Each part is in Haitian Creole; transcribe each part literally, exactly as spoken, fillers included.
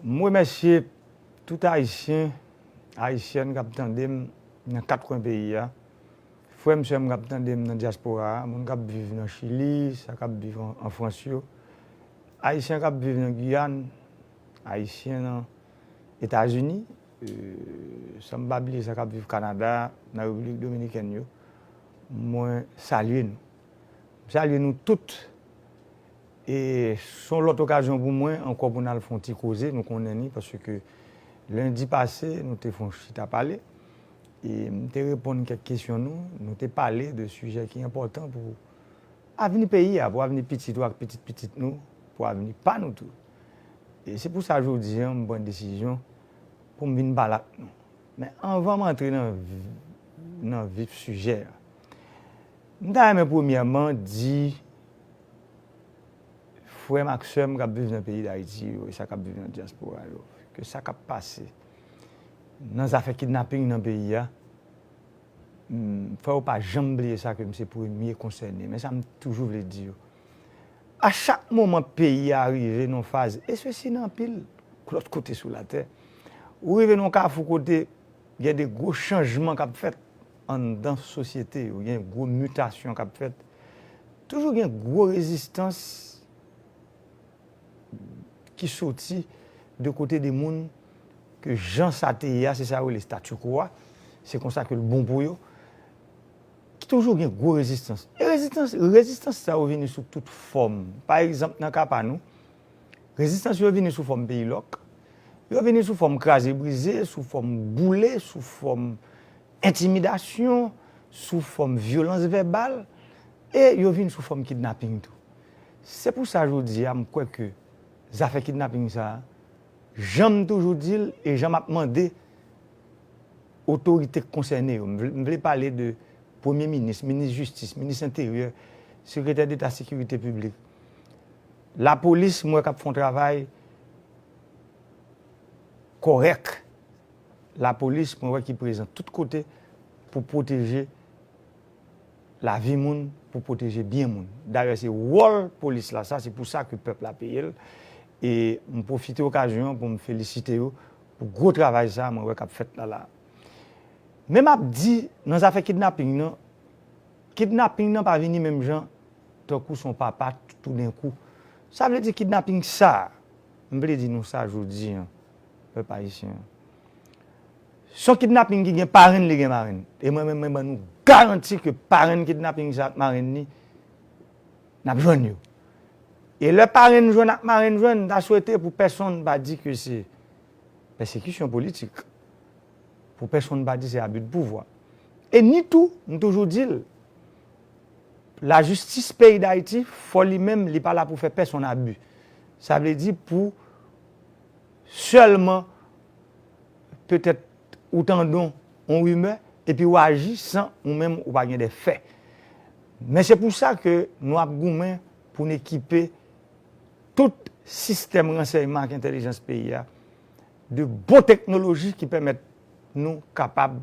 M remèsye tout Ayisyen, Ayisyèn k ap tande m nan kat kwen peyi a. Frè m, sè m k ap tande m nan dyaspora a, moun k ap viv nan Chili, sa k ap viv an, an Frans yo. Ayisyen k ap viv nan Giyàn, Ayisyen nan Etazini, e, san m pa bliye sa k ap viv Kanada, nan Repiblik Dominikèn yo. Mwen salye nou. M salye nou tout. E se yon lòt okazyon pou mwen ankò pou n al fè yon ti koze, nou konnen ni, paske lendi pase, nou te fè yon chita pale. E m te reponn kèk kesyon nou, nou te pale de sijè ki enpòtan pou avni peyi a, pou avni pitit ou ak pitit pitit nou, pou avni pa nou tou. E se pou sa jodi a, m pran desizyon pou m vin pale ak nou. Men anvan m antre nan, nan vif sijè a, m ta renmen premyèman di frè m ak sè m k ap viv nan peyi Dayiti yo, e sa k ap viv nan dyaspora yo, ke sa k ap pase nan zafè kidnaping nan peyi a, m, fò yo pa janm bliye sa, ke m se premye konsène. Men sa m toujou vle di yo. A chak moman peyi a rive nan faz, e sesi nan anpil lòt kote sou latè, ou rive nan yon kafou kote gen de gwo chanjman k ap fèt anndan sosyete yo, gen gwo mitasyon k ap fèt. Toujou gen gwo rezistans ki soti de kote de moun ke jan sa te ye a, se sa yo rele statu quo a, se konsa ke l bon pou yo, ki toujou gen gwo rezistans. E rezistans, rezistans sa yo vini sou tout fòm. Pa egzanp, nan ka pa nou, rezistans yo vini sou fòm peyi lòk, yo vini sou fòm kraze brize, sou fòm boule, sou fòm entimidasyon, sou fòm vyolans vèbal, e yo vin sou fòm kidnaping tou. Se pou sa jodi a, m kwè ke zafè kidnaping sa a, jan m toujou di l e jan m ap mande otorite k konsène yo, m vle, m vle pale de premye minis, minis jistis, minis enteryè, sekretè deta sekirite piblik. Lapolis, m wè k ap fè yon travay kòrèk. Lapolis, mwen wè ki prezan tout kote pou pwoteje lavi moun, pou pwoteje byen moun. Dayè, se wòl polis la, sa, se pou sa ke pèp la peye l. E m pwofite okazyon an pou m felisite yo pou gwo travay sa a mwen wè k ap fèt la la. Men m ap di, nan zafè kidnaping nan, kidnaping nan pa vini menm jan tankou s on papa toudenkou. Sa vle di kidnaping sa a, m vle di nou sa jodi a, pèp ayisyen an. S on kidnaping ki gen parenn, li gen marenn. E mwen menm, mwen ban nou garanti ke parenn kidnaping sa ak marenn li, n ap jwenn yo. E lè parenn jwenn ak marenn jwenn, m ta swete pou pèsonn pa di ke se pèsekisyon politik, pou pèsonn pa di se abi de pouvwa. E ni tou, m toujou di l, lajistis peyi Dayiti, fò li menm, li pa la pou fè pèsonn abi. Sa vle di pou sèlman petèt ou tande yon rimè, epi w aji san ou menm ou pa gen de fè. Men se pou sa ke nou ap goumen pou n ekipe tout sistèm ransèyman ak entèlijans peyi a de bon teknoloji ki pèmèt nou kapab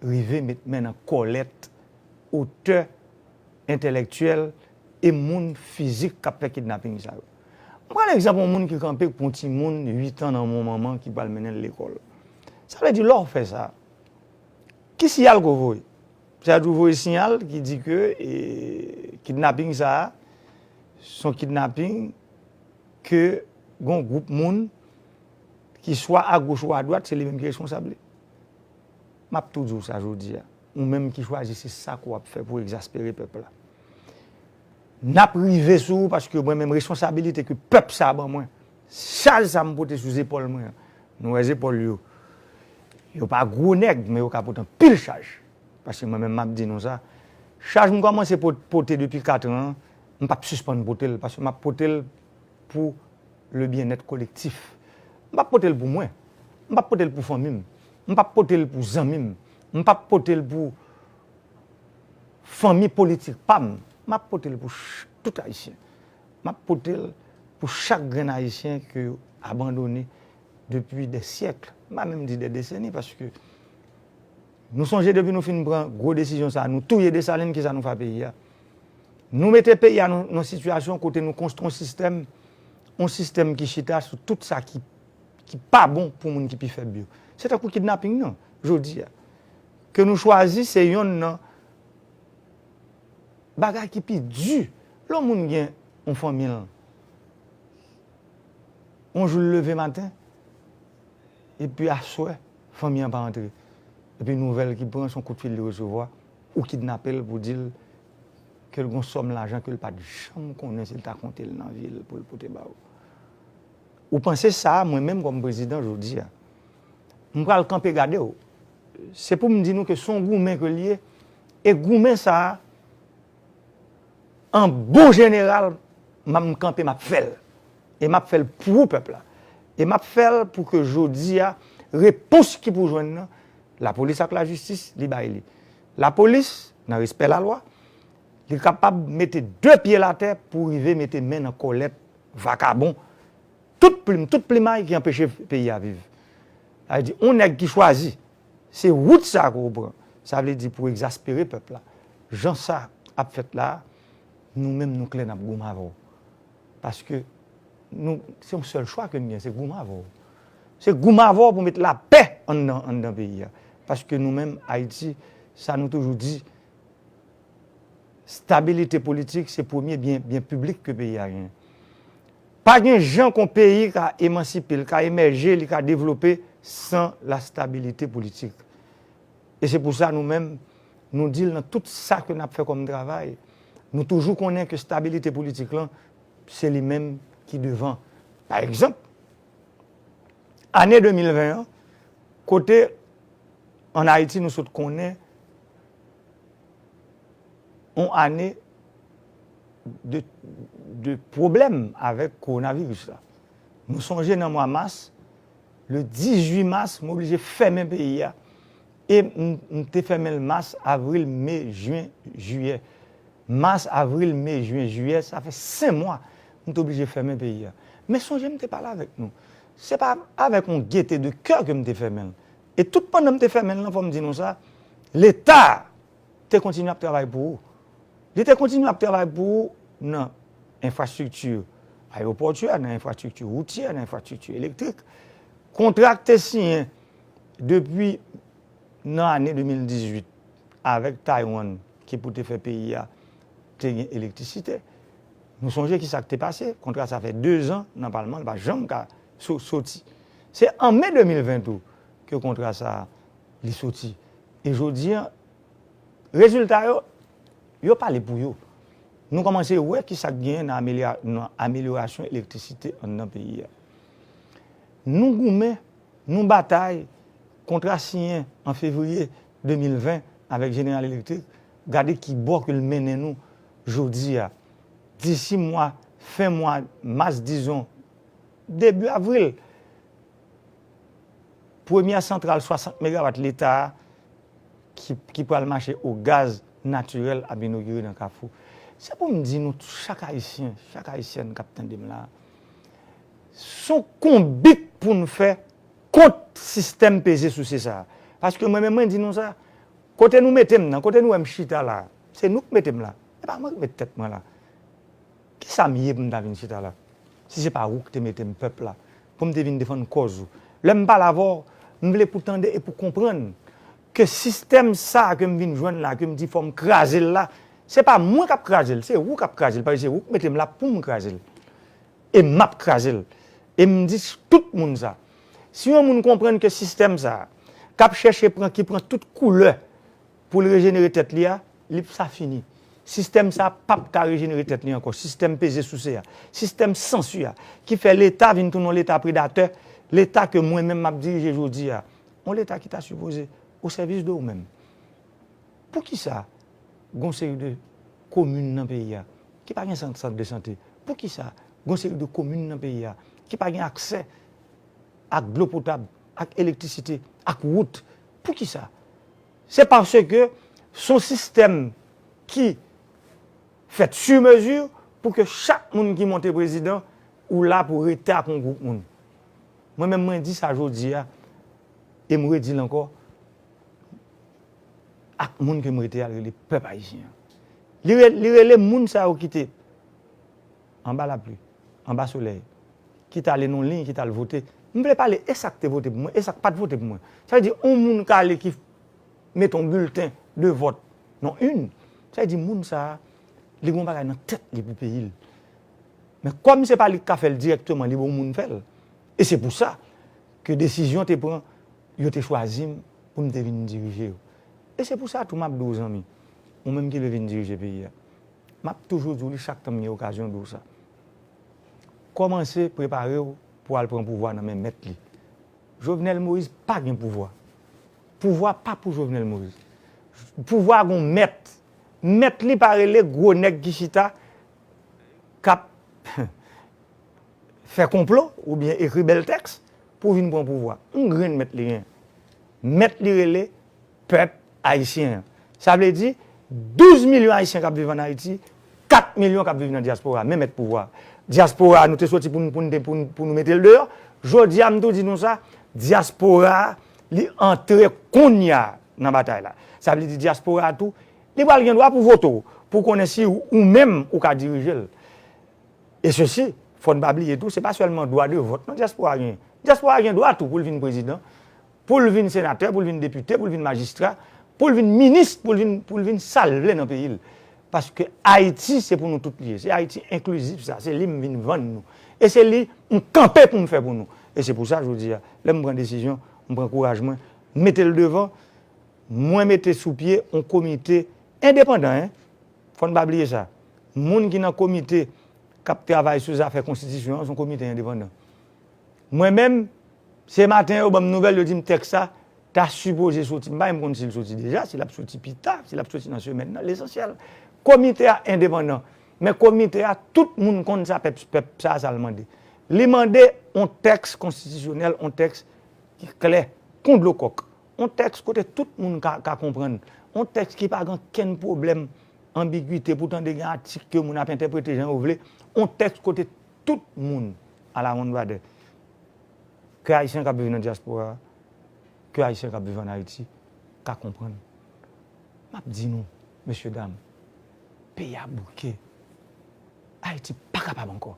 rive met men nan kòlèt otè entèlektyèl e moun fizik k ap fè kidnaping sa yo. M pran egzanp yon moun ki kanpe pou yon timoun uit an nan men yon manman ki pral mennen l lekòl. Sa vle di lè w fè sa, ki siyal ke w voye? Sa vle di w voye siyal ki di ke, e, kidnaping sa a, s on kidnaping ke gen yon gwoup moun ki swa agoch ou adwat, se li menm ki responsab li. M ap tou di w sa jodi a. Ou menm ki chwazi se sa ke w ap fè pou egzaspere pèp la. N ap rive sou ou paske mwen menm responsabilite ke pèp sa a ban mwen. Chaj sa m pote sou zepòl mwen an. Nou wè zepòl yo. Yo pa gwo nèg, men yo ka pote anpil chaj. Paske mwen menm m ap di nou sa. Chaj m kòmanse pot-, pote depi kat an an, m p ap sispann pote l, paske m ap pote l pou le byennèt kolektif. M p ap pote l pou mwen. M p ap pote l pou fanmi m. M p ap pote l pou zanmi m. M p ap pote l pou fanmi politik pa m. M ap pote l pou ch-, tout Ayisyen. M ap pote l pou chak grenn Ayisyen ke yo abandone depi dè syèk. M pa menm di dè deseni, paske nou sonje depi nou fin pran gwo desizyon sa a, nou touye Desalin, kisa nou fè a peyi a? Nou mete peyi a nan, nan sitiyasyon kote nou konstwi yon sistèm yon sistèm ki chita sou tout sa ki, ki pa bon pou moun ki pi fèb yo. Se tankou kidnaping nan, jodi a. Ke nou chwazi, se yonn nan bagay ki pi di. Lè yon moun gen yon fanmi l, yon jou l leve maten, epi aswè, fanmi an pa antre. Epi nouvèl ki pran, se yon kout fil li resevwa, ou kidnape l pou di l ke l gon sòm lajan ke l pa t janm konnen si l ta konte l nan vi l pou l pote ba ou. Ou panse sa, mwen menm kòm prezidan jodi a, m pral kanpe gade w. Se pou m di nou ke se yon goumen ke l ye, e goumen sa a, an bon jeneral, m ap kanpe, m ap fè l. E m ap fè l pou pèp la. E m ap fè l pou ke jodi a, repons ki pou jwenn nan, lapolis ak lajistis, li bay li. Lapolis, nan respè lalwa, li kapab mete de pye l atè pou rive mete men nan kòlèt vakabon, tout plim, tout plimay ki anpeche peyi a viv. Sa vle di, yon nèg ki chwazi, se wout sa ke w pran. Sa vle di pou egzaspere pèp la. Jan sa ap fèt la, nou menm nou klè n ap goumen avè w. Paske nou, se yon sèl chwa ke n gen, se goumen avè w. Se goumen avè w pou met lapè anndan, anndan peyi a. Paske nou menm, Ayiti, sa nou toujou di, stabilite politik, se premye byen, byen piblik ke peyi a genyen. Pa gen jan ke yon peyi ka emansipe, li ka emèje, li ka devlope san la stabilite politik. E se pou sa nou menm, nou di l nan tout sa ke n ap fè kòm travay. Nou toujou konnen ke stabilite politik lan, se li menm ki devan. Pa egzanp, ane de mil ven an, kote ann Ayiti nou sot konnen yon ane de, de pwoblèm avèk kowonaviris la. Nou sonje nan mwa mas, le dizuit mas, m oblije fèmen peyi a. E m, m te fèmen l mas, avril, me, jen, jiyè. Mas, avril, me, jen, jiyè, sa fè senk mwa m te oblije fèmen peyi a. Men sonje m te pale avèk nou. Se pa avèk yon gete de kè ke m te fèmen l. E tout pandan m te fèmen l lan, fò m di nou sa, Leta te kontinye ap travay pou ou. Li te kontinye ap travay pou ou nan enfrastrikti ayewopòtyè, nan enfrastrikti woutyè, nan enfrastrikti elektrik. Kontra k te siyen depi nan ane de mil dizuit avèk Taiwan ki pou te fè peyi a te gen elektrisite. Nou sonje ki sa k te pase, kontra sa fè de zan nan palman, li pa janm ka so-, soti. Se an me de mil ven tou ke kontra sa li soti. E jodi a, rezilta yo, yo pale pou yo. Nou kòmanse wè ki sa k genyen nan amelya-, nan amelyorasyon elektrisite anndan peyi a. Nou goumen, nou batay, kontra siyen an fevriye de mil ven avèk Jeneral Elektrik, gade ki bò ke l mennen nou jodi a. Disi mwa, fen mwa mas, dizon, debi avril, premyè santral swasant megawat Leta a ki, ki pral mache o gaz natirèl ap inogire nan Kafou. Se pou m di nou, chak Ayisyen, chak Ayisyèn k ap tande m la, se yon konbit pou n fè kont sistèm peze souse sa a. Paske mwen menm, mwen di nou sa, kote nou mete m nan, kote nou wè m chita la, se nou k mete m la. E pa mwen k met tèt mwen la. Kisa m ye pou m ta vin chita la? Si se pa ou ki te mete m pèp la, pou m te vin defann kòz ou. Lè m pale avè w, m vle pou tande e pou konprann ke sistèm sa a ke m vin jwenn la, ke m di fò m kraze l la, se pa mwen k ap kraze l, se ou k ap kraze l, paske se ou k mete m la pou m kraze l. E m ap kraze l. E m di tout moun sa. Si yon moun konprann ke sistèm sa a, k ap chèche pran, ki pran tout koulè pou l rejenere tèt li a, li sa fini. Sistèm sa a p ap ka rejenere tèt li ankò. Sistèm peze souse a, sistèm sansi a, ki fè Leta vin tounen yon Leta predatè, Leta ke mwen menm m ap dirije jodi a. Yon Leta ki ta sipoze o sèvis de ou menm. Poukisa gon seri de komin nan peyi a ki pa gen sant, sant de sante? Poukisa gon seri de komin nan peyi a ki pa gen aksè ak dlo potab, ak elektrisite, ak wout? Poukisa? Se paske se yon sistèm ki fèt sur mesure pou ke chak moun ki monte prezidan, ou la pou rete ak yon gwoup moun. Mwen menm, mwen di sa jodi a, e m redi l ankò, ak moun ke m rete a, l rele pèp ayisyen an. Li re-, li rele moun sa yo ki te anba lapli, anba solèy, ki t ale nan liy, ki t al vote. M vle pale e sa k te vote pou mwen, e sa k pa t vote pou mwen. Sa vle di, yon moun k ale ki mete yon bilten de vòt nan urn, sa vle di moun sa a, li gen yon bagay nan tèt li pou peyi l. Men kòm se pa li k ka fè l dirèkteman, li bon moun fè l. E se pou sa ke desizyon te pran, yo te chwazi m pou m te vin dirije yo. E se pou sa tou m ap di w, zanmi, ou menm ki vle vin dirije peyi a, m ap toujou di w li chak tan m gen okazyon di w sa. Kòmanse prepare w pou al pran pouvwa nan men mèt li. Jovenel Moïse pa gen pouvwa. Pouvwa pa pou Jovenel Moïse. Pouvwa gon mèt. Mèt li pa rele gwo nèg ki chita k ap fè konplo oubyen ekri bèl tèks pou vin pran pouvwa. Yon grenn mèt li gen. Mèt li rele pèp ayisyen an. Sa vle di, douz milyon ayisyen k ap viv ann Ayiti, kat milyon k ap viv nan dyaspora, men mèt pouvwa. Dyaspora, nou te soti pou n, pou n, pou n, pou nou mete l deyò. Jodi a, m tou di nou sa, dyaspora, li antre kounye a nan batay la. Sa vle di dyaspora tou, li pral gen dwa pou vote w, pou konnen si ou, ou menm ou ka dirije l. E sesi, fò n pa bliye tou, se pa sèlman dwa de vòt non dyaspora genyen. Dyaspora gen dwa tou pou l vin prezidan, pou l vin senatè, pou l vin depite, pou l vin majistra, pou l vin minis, pou l vin, pou l vin sa l vle nan peyi l. Paske Ayiti se pou nou tout li ye. Se Ayiti enklizif sa, se li m vin vann nou. E se li m kanpe pou m fè pou nou. E se pou sa jodi a, lè m pran desizyon, m pran kouraj mwen, m mete l devan, mwen mete sou pye yon komite endepandan, en. Fò n pa bliye sa. Moun ki nan komite k ap travay sou zafè konstitisyon an, se yon komite endepandan. Mwen menm, se maten yo ban m nouvèl, yo di m tèks sa ta sipoze soti. M pa menm konn si l soti deja, si l ap soti pita, si l ap soti nan semèn nan. Lesansyèl, komite a endepandan. Men komite a, tout moun konn sa pèp, pèp sa a, sa l mande. Li mande yon tèks konstitisyonèl, yon tèks ki klè, kon dlo kòk. Yon tèks kote tout moun ka, ka konprann. Yon tèks ki pa gen kenn pwoblèm, anbigite, pou tande gen atik ke moun ap entèprete jan yo vle. Yon tèks kote tout moun, à la one brother, ke Ayisyen k ap viv nan dyaspora, ke Ayisyen k ap viv ann Ayiti, ka konprann. M ap di nou, mesye dam, peyi a bouke. Ayiti pa kapab ankò.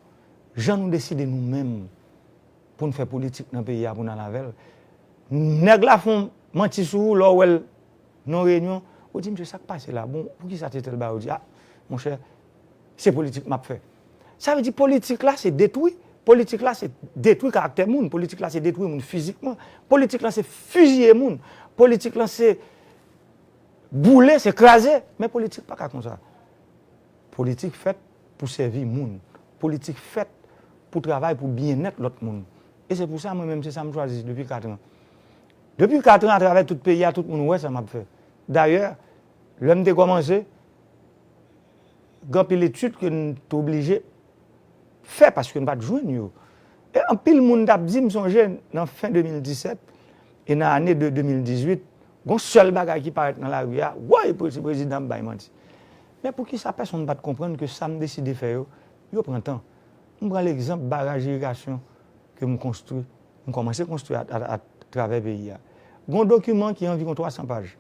Jan nou deside nou menm pou n fè politik nan peyi a, pou n al avè l. Nèg la fè yon manti sou ou, lè w wè l nan yon reyinyon, ou di, "Mesye, sa k pase la? Bon, poukisa se tèl bagay?" Ou di, "A, monchè, se politik m ap fè." Sa vle di politik la se detwi. Politik la se detwi karaktè moun. Politik la se detwi moun fizikman. Politik la se fiziye moun. Politik la se boule, se kraze. Men politik pa ka konsa. Politik fèt pou sèvi moun. Politik fèt pou travay pou byennèt lòt moun. E se pou sa, mwen menm, se sa m chwazi depi kat an. Depi kat an, atravè tout peyi a, tout moun wè sa m ap fè. Dayè, lè m te kòmanse, gen anpil etid ke n te oblije fè paske n pa t jwenn yo. E anpil moun t ap di, m sonje nan fen de mil disèt e nan ane de de mil dizuit, gon sèl bagay ki parèt nan lari a, woy, pre-, prezidan ap bay manti. Men poukisa pèsonn pa t konprann ke sa m deside fè yo, yo pran tan? M pran legzanp baraj irigasyon ke m konstwi, m kòmanse konstwi a, a, atravè peyi a. Gon dokiman ki anviwon twa san paj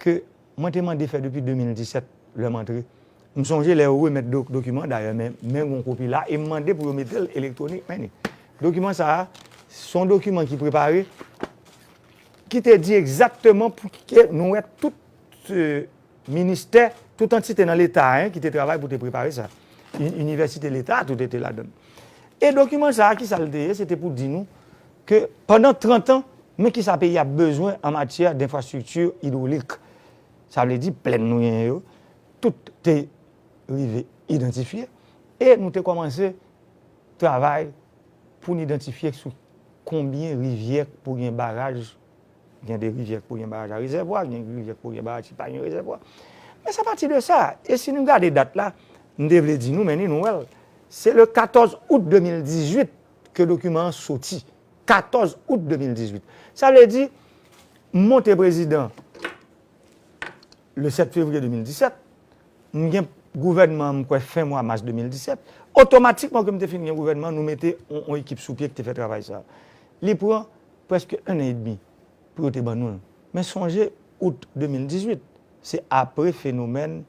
ke mwen te mande fè depi de mil disèt, lè m antre. M sonje lè yo remèt do-, dokiman, dayè, men, men gon kopi la, e m mande pou yo mete l elektwonik, men ni. Dokiman sa a, se yon dokiman ki prepare, ki te di egzakteman pou ke nou wè tout, e, ministè, tout antite nan Leta, en, ki te travay pou te prepare sa. Inivèsite Leta, tout te ladan l. E dokiman sa a, ki sa l te ye? Se te pou di nou ke pandan trant an, men ki sa peyi a bezwen an matyè denfrastrikti idwolik. Sa vle di plèn nou genyen yo, tout te rive idantifye. E nou te kòmanse travay pou n idantifye sou konbyen rivyè k pou gen baraj. Gen de rivyè k pou gen baraj a rezèvwa, gen rivyè k pou gen baraj ki pa gen rezèvwa. Men se apati de sa, e si nou gade dat la, m te vle di nou, men ni nou wè l, se le katòz out de mil dizuit ke dokiman an soti. Katòz out de mil dizuit. Sa vle di, m monte prezidan le sèt fevriye de mil disèt, m gen gouvènman an, m kwè, fen mwa mas de mil disèt. Otomatikman ke m te fin gen gouvènman an, nou mete yon, yon ekip sou pye ki te fè travay sa a. Li pran prèske en an edmi pou yo te ban nou l. Men sonje, out de mil dizuit, se apre fenomèn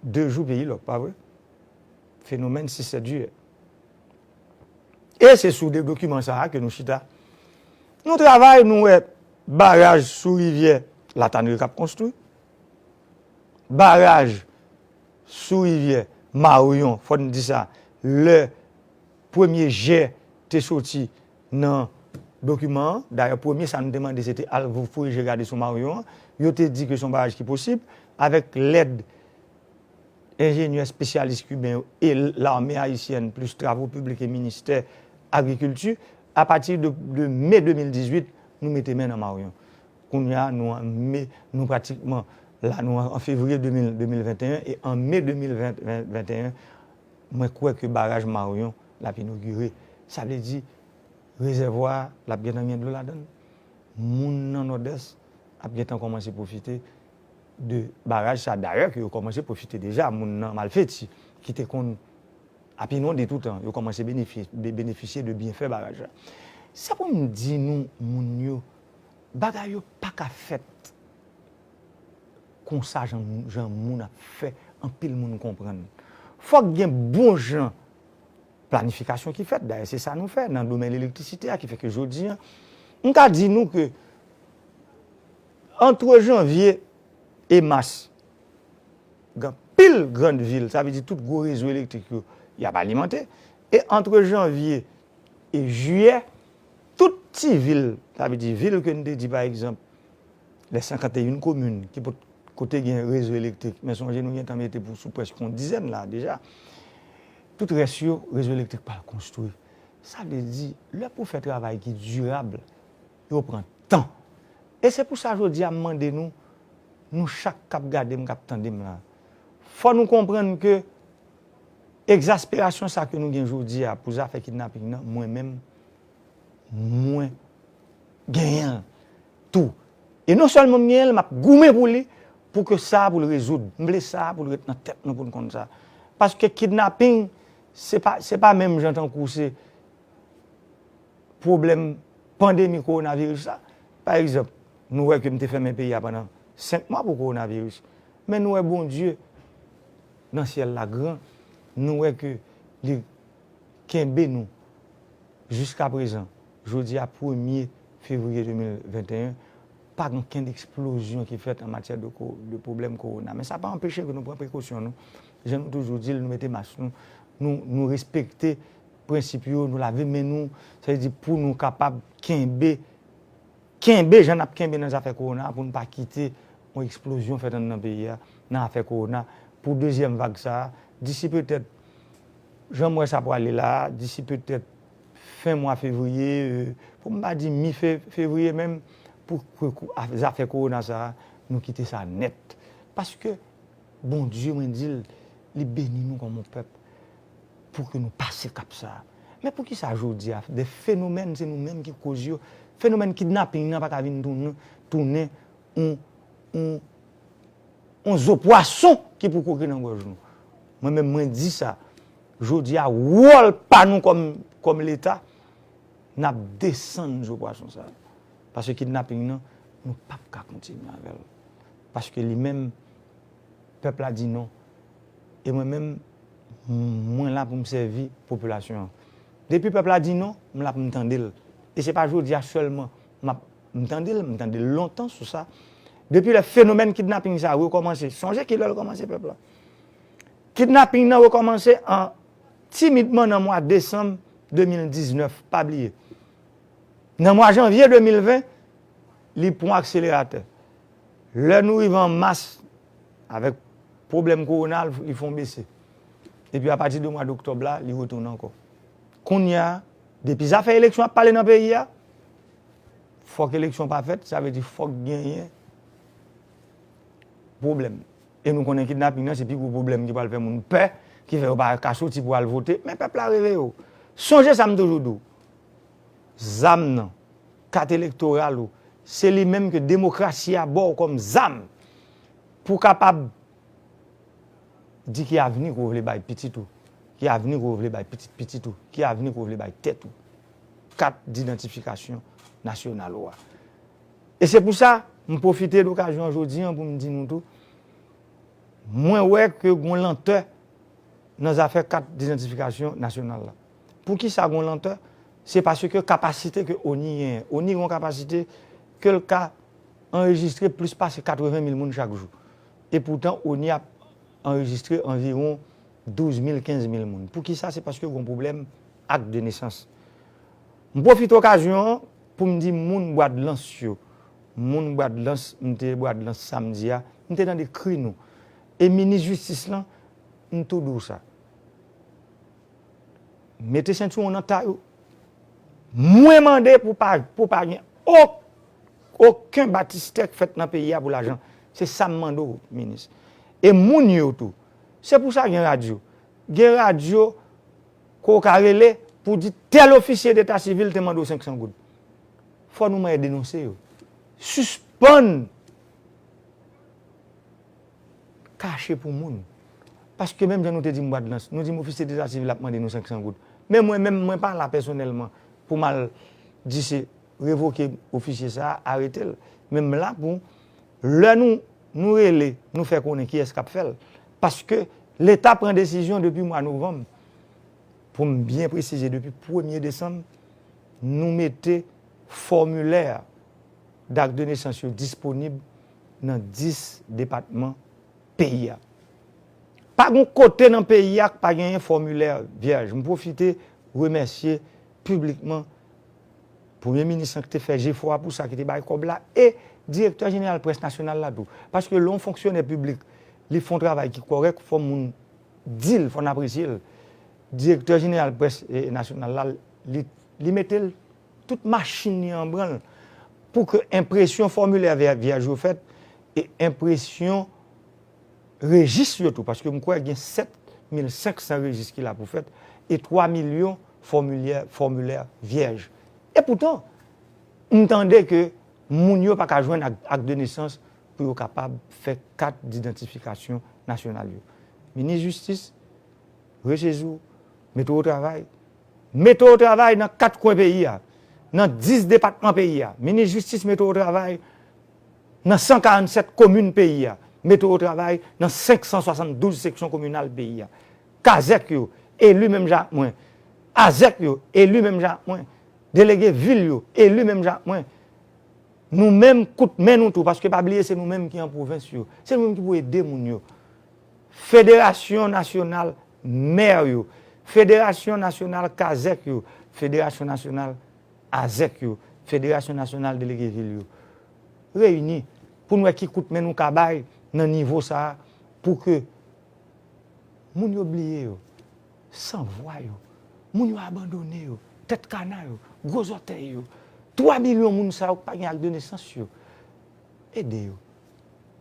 de jou peyi lòk, pa vre? Fenomèn sis sèt jiyè. E se sou de dokiman sa a ke nou chita. Nou travay, nou wè baraj sou rivyè Latanri k ap konstwi, baraj sou rivyè Maryon, fò n di sa, lè premye jè te soti nan dokiman an. Dayè, premye sa nou te mande, se te al voye je gade sou Maryon an. Yo te di ke se yon baraj ki posib, avèk lèd enjenyè espesyalis kiben yo e lame ayisyèn, plis travo piblik e ministè agrikilti, apati de, de me de mil dizuit, nou mete men nan Maryon. Kounye a, nou an me, nou pratikman, la, nou an, an fevriye de mil, de mil venteyen, e an me de mil ven, ven, venteyen, mwen kwè ke baraj Maryon l ap inogire. Sa vle di, rezèvwa a, l ap gentan gen dlo ladan l. Moun nan Nòdès ap gentan kòmanse pwofite de baraj sa. Dayè, ke yo kòmanse pwofite deja, moun nan Malfeti, ki te konn ap inonde toutan, yo kòmanse benefye-, be-, benefisye de byenfè baraj la. Se pou m di nou, moun yo, bagay yo pa ka fèt konsa, jan, jan moun ap fè anpil moun konprann. Fòk gen bon jan planifikasyon ki fèt. Dayè, se sa nou fè nan domèn elektrisite a, ki fè ke jodi a, m ka di nou ke antre janvye e mas, gen anpil grann vil, sa vle di tout gwo rezo elektrik yo, y ap alimante. E antre janvye e jiyè, tout ti vil, sa vle di vil ke n te di, pa egzanp, lè senkanteyen komin ki pot-, kote gen rezo elektrik, men sonje nou gentan mete pou sou prèske yon dizèn la deja. Tout rès yo, rezo elektrik pral konstwi. Sa vle di, lè pou fè travay ki dirab, yo pran tan. E se pou sa jodi a m mande nou, nou chak k ap gade m, k ap tande m la, fò nou konprann ke egzasperasyon sa ke nou gen jodi a pou zafè kidnaping nan, mwen menm, mwen genyen l tou. E non sèlman m genyen l, m ap goumen pou li, pou ke sa a pou l rezoud. M vle sa a pou l ret nan tèt nou pou n konn sa. Paske kidnaping, se pa, se pa menm jan tankou se pwoblèm pandemi kowonaviris la. Pa egzanp, nou wè ke m te fèmen peyi a pandan senk mwa pou kowonaviris. Men nou wè Bondye nan syèl la gran, nou wè ke li kenbe nou jiska prezan. Jodi a premye fevriye de mil venteyen, pa gen okenn eksplozyon ki fèt an matyè de ko-, de pwoblèm kowona. Men sa pa anpeche ke nou pran prekosyon nou. Jan nou toujou di l, nou mete mas nou, nou, nou respekte prensip yo, nou lave men nou, sa vle di pou nou kapab kenbe, kenbe jan n ap kenbe nan zafè kowona, pou n pa kite yon eksplozyon fèt anndan peyi a nan afè kowona, pou dezyèm vag sa a, disi petèt, jan m wè sa pwale la a, disi petèt fen mwa fevriye, e, pou m pa di mi fe-, fevriye menm, pou ke kou-, a-, zafè kowona sa a, nou kite sa nèt. Paske Bondye, mwen di l, li beni nou kòm yon pèp pou ke nou pase kap sa a. Men poukisa jodi a, de fenomèn, se nou menm ki koz yo, fenomèn kidnaping nan pa ka vin tounen, tounen yon, yon, yon zo pwason ki pou kwoke nan gòj nou? Mwen menm, mwen di sa. Jodi a, wòl pa nou kòm, kòm Leta, n ap desann zo pwason sa a. Paske kidnaping nan, nou p ap ka kontinye avè l. Paske li menm, pèp la di non. E mwen menm, mwen la pou m sèvi popilasyon an. Depi pèp la di non, m la pou m tande l. E se pa jodi a sèlman m ap, m tande l, m tande l lontan sou sa. Depi lè fenomèn kidnaping sa a rekòmanse, sonje ki lè l kòmanse, pèp la. Kidnaping nan rekòmanse an timidman nan mwa desanm de mil diznèf, pa bliye. Nan mwa janvye de mil ven, li pran akseleratè. Lè nou rive an mas, avèk pwoblèm kowona, li fè yon bese. Epi apati de mwa doktòb la, li retounen ankò. Kounye a, depi zafè eleksyon ap pale nan peyi a, fòk eleksyon pa fèt, sa vle di fòk genyen pwoblèm. E nou konnen kidnaping nan se pi gwo pwoblèm ki pral fè moun pè, ki fè yo pa ka soti pou al vote, men pèp la reveye w. Sonje sa m toujou di w. Zam nan, kat elektoral ou, se li menm ke demokrasi a ba w kòm zam pou w kapab di ki avni ke w vle bay pitit ou, ki avni ke w vle bay pitit pitit ou, ki avni ke w vle bay tèt ou. Kat didantifikasyon nasyonal ou a. E se pou sa, m pwofite lokazyon an jodi an pou m di nou tou, mwen wè ke gon lantè nan zafè kat didantifikasyon nasyonal la. Poukisa gen lantè? Se paske kapasite ke ONI genyen. ONI gen yon kapasite ke l ka anrejistre plis pase katreven mil moun chak jou. E poutan, ONI ap anrejistre anviwon douz mil, kenz mil moun. Poukisa? Se paske gen pwoblèm ak de nesans. M pwofite okazyon an pou m di moun Bwadlans yo, moun Bwadlans, m te Bwadlans samdi a, m te tande kri nou. E minis jistis lan, m tou di w sa. Mete sentiwon nan tay ou. Mwen mande pou pa, pou pa gen ok-, okenn batistè k fèt nan peyi a pou lajan. Se sa m mande w, minis. E moun yo tou. Se pou sa gen radyo. Gen radyo ke w ka rele pou di tèl ofisye deta sivil te mande w senk san goud. Fò nou manyen denonse yo. Sispann kache pou moun. Paske menm jan nou te di m Bwadlans, nou di m ofisye deta sivil ap mande nou senk san goud. Men mwen menm, mwen pa la pèsonèlman pou m al di se revoke ofisye sa a, arete l. Men m la pou lè nou, nou rele, nou fè konnen kiyès k ap fè l. Paske Leta pran desizyon depi mwa novanm, pou m byen presize, depi premye desanm, nou mete fòmilè dak de nesans yo disponib nan dis depatman peyi a. Pa gen kote nan peyi a k pa genyen fòmilè vyèj. M pwofite remèsye piblikman Premye minis lan ki te fè jefò a pou sa, ki te bay kòb la, e direktè jeneral près nasyonal la tou. Paske lè yon fonksyonè piblik, li fè yon travay ki kòrèk, fò moun di l, fò n apresye l. Direktè jeneral près, e, nasyonal la, li, li mete l, tout machin li an branl pou ke enpresyon fòmilè vyè-, vyèj yo fèt e enpresyon rejis yo tou, paske m kwè gen sèt mil senk san rejis ki la pou fèt e twa milyon fòmilè, fòmilè vyèj. E poutan, m tande ke moun yo pa ka jwenn ak, ak de nesans pou yo kapab fè kat didantifikasyon nasyonal yo. Minis jistis, resezi w, mete w o travay. Mete w o travay nan kat kwen peyi a, nan dis depatman peyi a. Minis jistis mete w o travay nan san karannsèt komin peyi a. Mete w o travay nan senk san swasanndouz seksyon kominal peyi a. Kazèk yo, eli menm jan ak mwen. Azèk yo, eli menm jan ak mwen. Delege vil yo, eli menm jan ak mwen. Nou menm, kout men nou tou, paske pa bliye se nou menm ki an pwovens yo. Se nou menm ki pou ede moun yo. Federasyon Nasyonal Mè yo, Federasyon Nasyonal Kazèk yo, Federasyon Nasyonal Azèk yo, Federasyon Nasyonal Delege Vil yo, reyini pou n wè ki kout men nou ka bay nan nivo sa a pou ke moun yo bliye yo, sanvwa yo, moun yo abandone yo, tèt kana yo, gwo zòtèy yo, twa milyon moun sa yo k pa gen ak de nesans yo, ede yo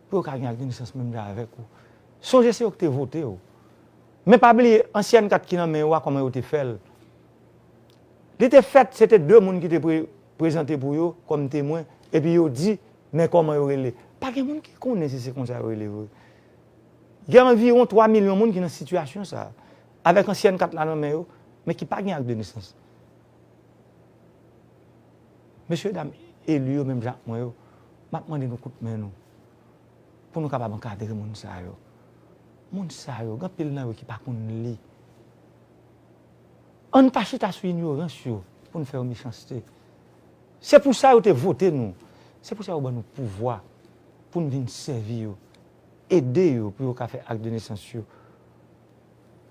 pou yo ka gen ak de nesans menm jan avèk ou. Sonje se yo ki te vote w. Men pa bliye, ansyen kat ki nan men yo a, kòman yo te fè l. Li te fèt, se te de moun ki te pre-, prezante pou yo kòm temwen, epi yo di, men kòman yo rele. Pa gen moun ki konnen si se konsa yo rele vre. Gen anviwon twa milyon moun ki nan sitiyasyon sa a, avèk ansyen kat la nan men yo, men ki pa gen ak de nesans. Mesye dam eli yo menm jan ak mwen yo, m ap mande nou kout men nou pou nou kapab ankadre moun sa yo. Moun sa yo, gen anpil nan yo ki pa konn li. Ann pa chita sou inyorans yo pou n fè yo mechanste. Se pou sa yo te vote nou. Se pou sa yo ban nou pouvwa pou n vin sèvi yo, ede yo pou yo ka fè ak de nesans yo,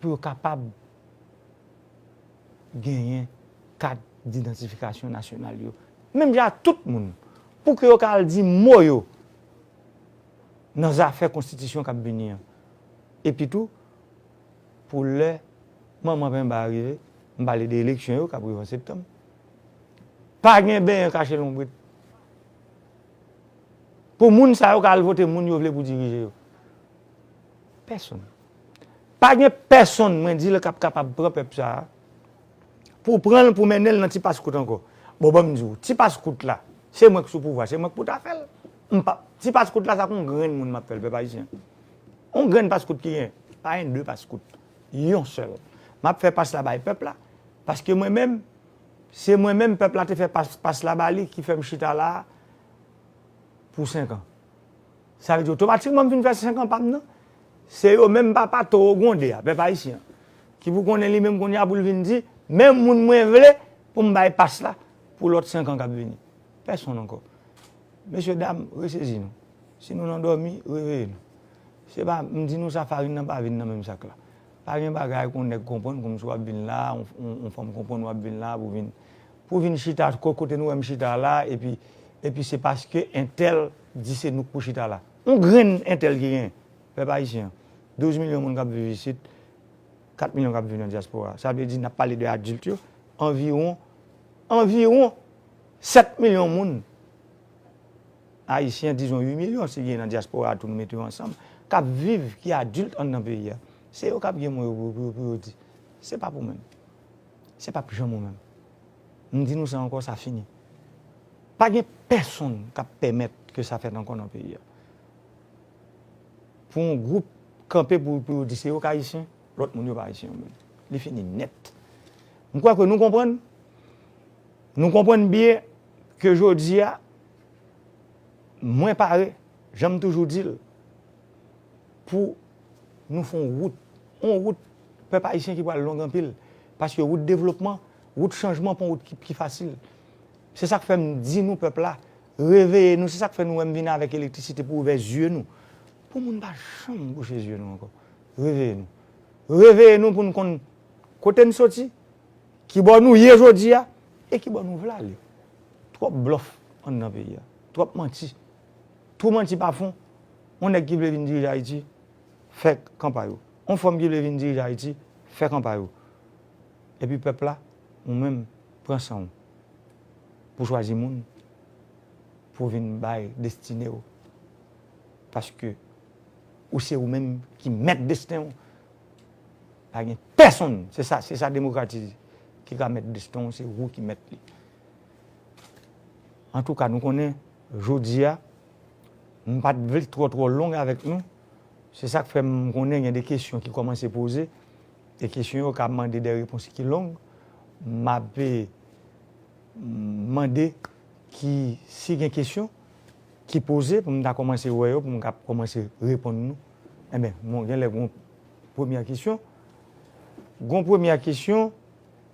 pou yo kapab genyen kat didantifikasyon nasyonal yo. Menm jan ak tout moun, pou ke yo ka al di mo yo nan zafè konstitisyon k ap vini an. Epi tou, pou lè manman penba a rive, m pale de eleksyon yo k ap rive an septanm, pa gen benyen kache lonbrit. Pou moun sa yo ka al vote moun yo vle pou dirije yo. Pèsonn. Pa gen pèsonn, mwen di l, k ap kapab pran pèp sa a, pou pran l, pou mennen l nan ti paskout ankò. Bon, ban m di w, ti paskout la, se mwen k sou pouvwa, se mwen k pou ta fè l. M pa, ti paskout la, sa k yon grenn moun m ap fè l, pèp ayisyen. Yon grenn paskout ki gen, pa gen de paskout. Yon sèl. M ap fè pas la bay pèp la, paske mwen menm, se mwen menm pèp la te fè pas, pas la ba li ki fè m chita la a pou senk an. Sa vle di otomatikman m fin fè senk an pa m nan. Se yo menm papa towo gwonde a, pèp ayisyen an, ki pou konnen li menm kounye a pou l vin di, Menm moun mwen vle pou m bay pas la pou lòt senk an k ap vini. Pèsonn ankò. Mesye dam, resezi nou. Si nou nan dòmi, reveye nou. Se pa, m di nou sa, farin nan pa vin nan menm sak la. Pa gen bagay kon nèg konprann kòmsi w ap vin la, on, on, on fanm konprann w ap vin la pou vin, pou vin chita ko-, kote nou wè m chita la, epi, epi se paske entèl di se nou k pou chita la. On grenn entèl ki gen, pèp ayisyen an. Douz milyon moun k ap viv isit, kat milyon k ap viv nan dyaspora. Sa vle di n ap pale de adilt yo, anviwon, anviwon sèt milyon moun ayisyen, dizon uit milyon si gen nan dyaspora a tou, nou mete yo ansanm, k ap viv, ki adilt anndan peyi a. Se yo k ap gen mo yo pou, pou, pou yo di. Se p ap ou menm. Se p ap janm ou menm. M di nou sa ankò, sa fini. Pa gen pèsonn k ap pèmèt ke sa fèt ankò nan peyi a. Pou yon gwoup kanpe pou, pou yo di se yo k ayisyen, lòt moun yo pa ayisyen yo menm. Li fini nèt. M kwè ke nou konprann. Nou konprann byen ke jodi a, mwen pare, jan m toujou di l, pou nou fè yon wout. Yon wout pèp ayisyen ki pral long anpil. Paske wout devlopman, wout chanjman pa yon wout ki, ki fasil. Se sa k fè m di nou pèp la, reveye nou. Se sa k fè nou wè m vin avèk elektrisite pou ouvè zye nou. Pou moun pa janm bouche zye nou ankò. Reveye nou. Reveye nou pou n konn kote n soti, ki bò nou ye jodi a, e ki bò nou vle ale. Twòp blòf anndan peyi a. Twòp manti. Twòp manti pa fon. On nèg ki vle vin dirije Ayiti, fè kanpay ou. On fanm ki vle vin dirije Ayiti, fè kanpay ou. Epi pèp la, ou menm, pran san w pou chwazi moun pou vin bay destine w. Paske ou se ou menm ki mèt desten w. Pa gen pèsonn, se sa, se sa demokrasi di, ki ka mèt desten w, se ou ki mèt li. Antouka, nou konnen, jodi a, m pa t vle twò, twò long avèk nou. Se sa k fè m konnen gen de kesyon ki kòmanse poze, e kesyon yo ka mande de repons ki long. M ape mande ki, si gen kesyon ki poze, pou m ta kòmanse wè yo, pou m ka kòmanse reponn nou. Enben, bon, gen lè gon premyè kesyon. Gon premyè kesyon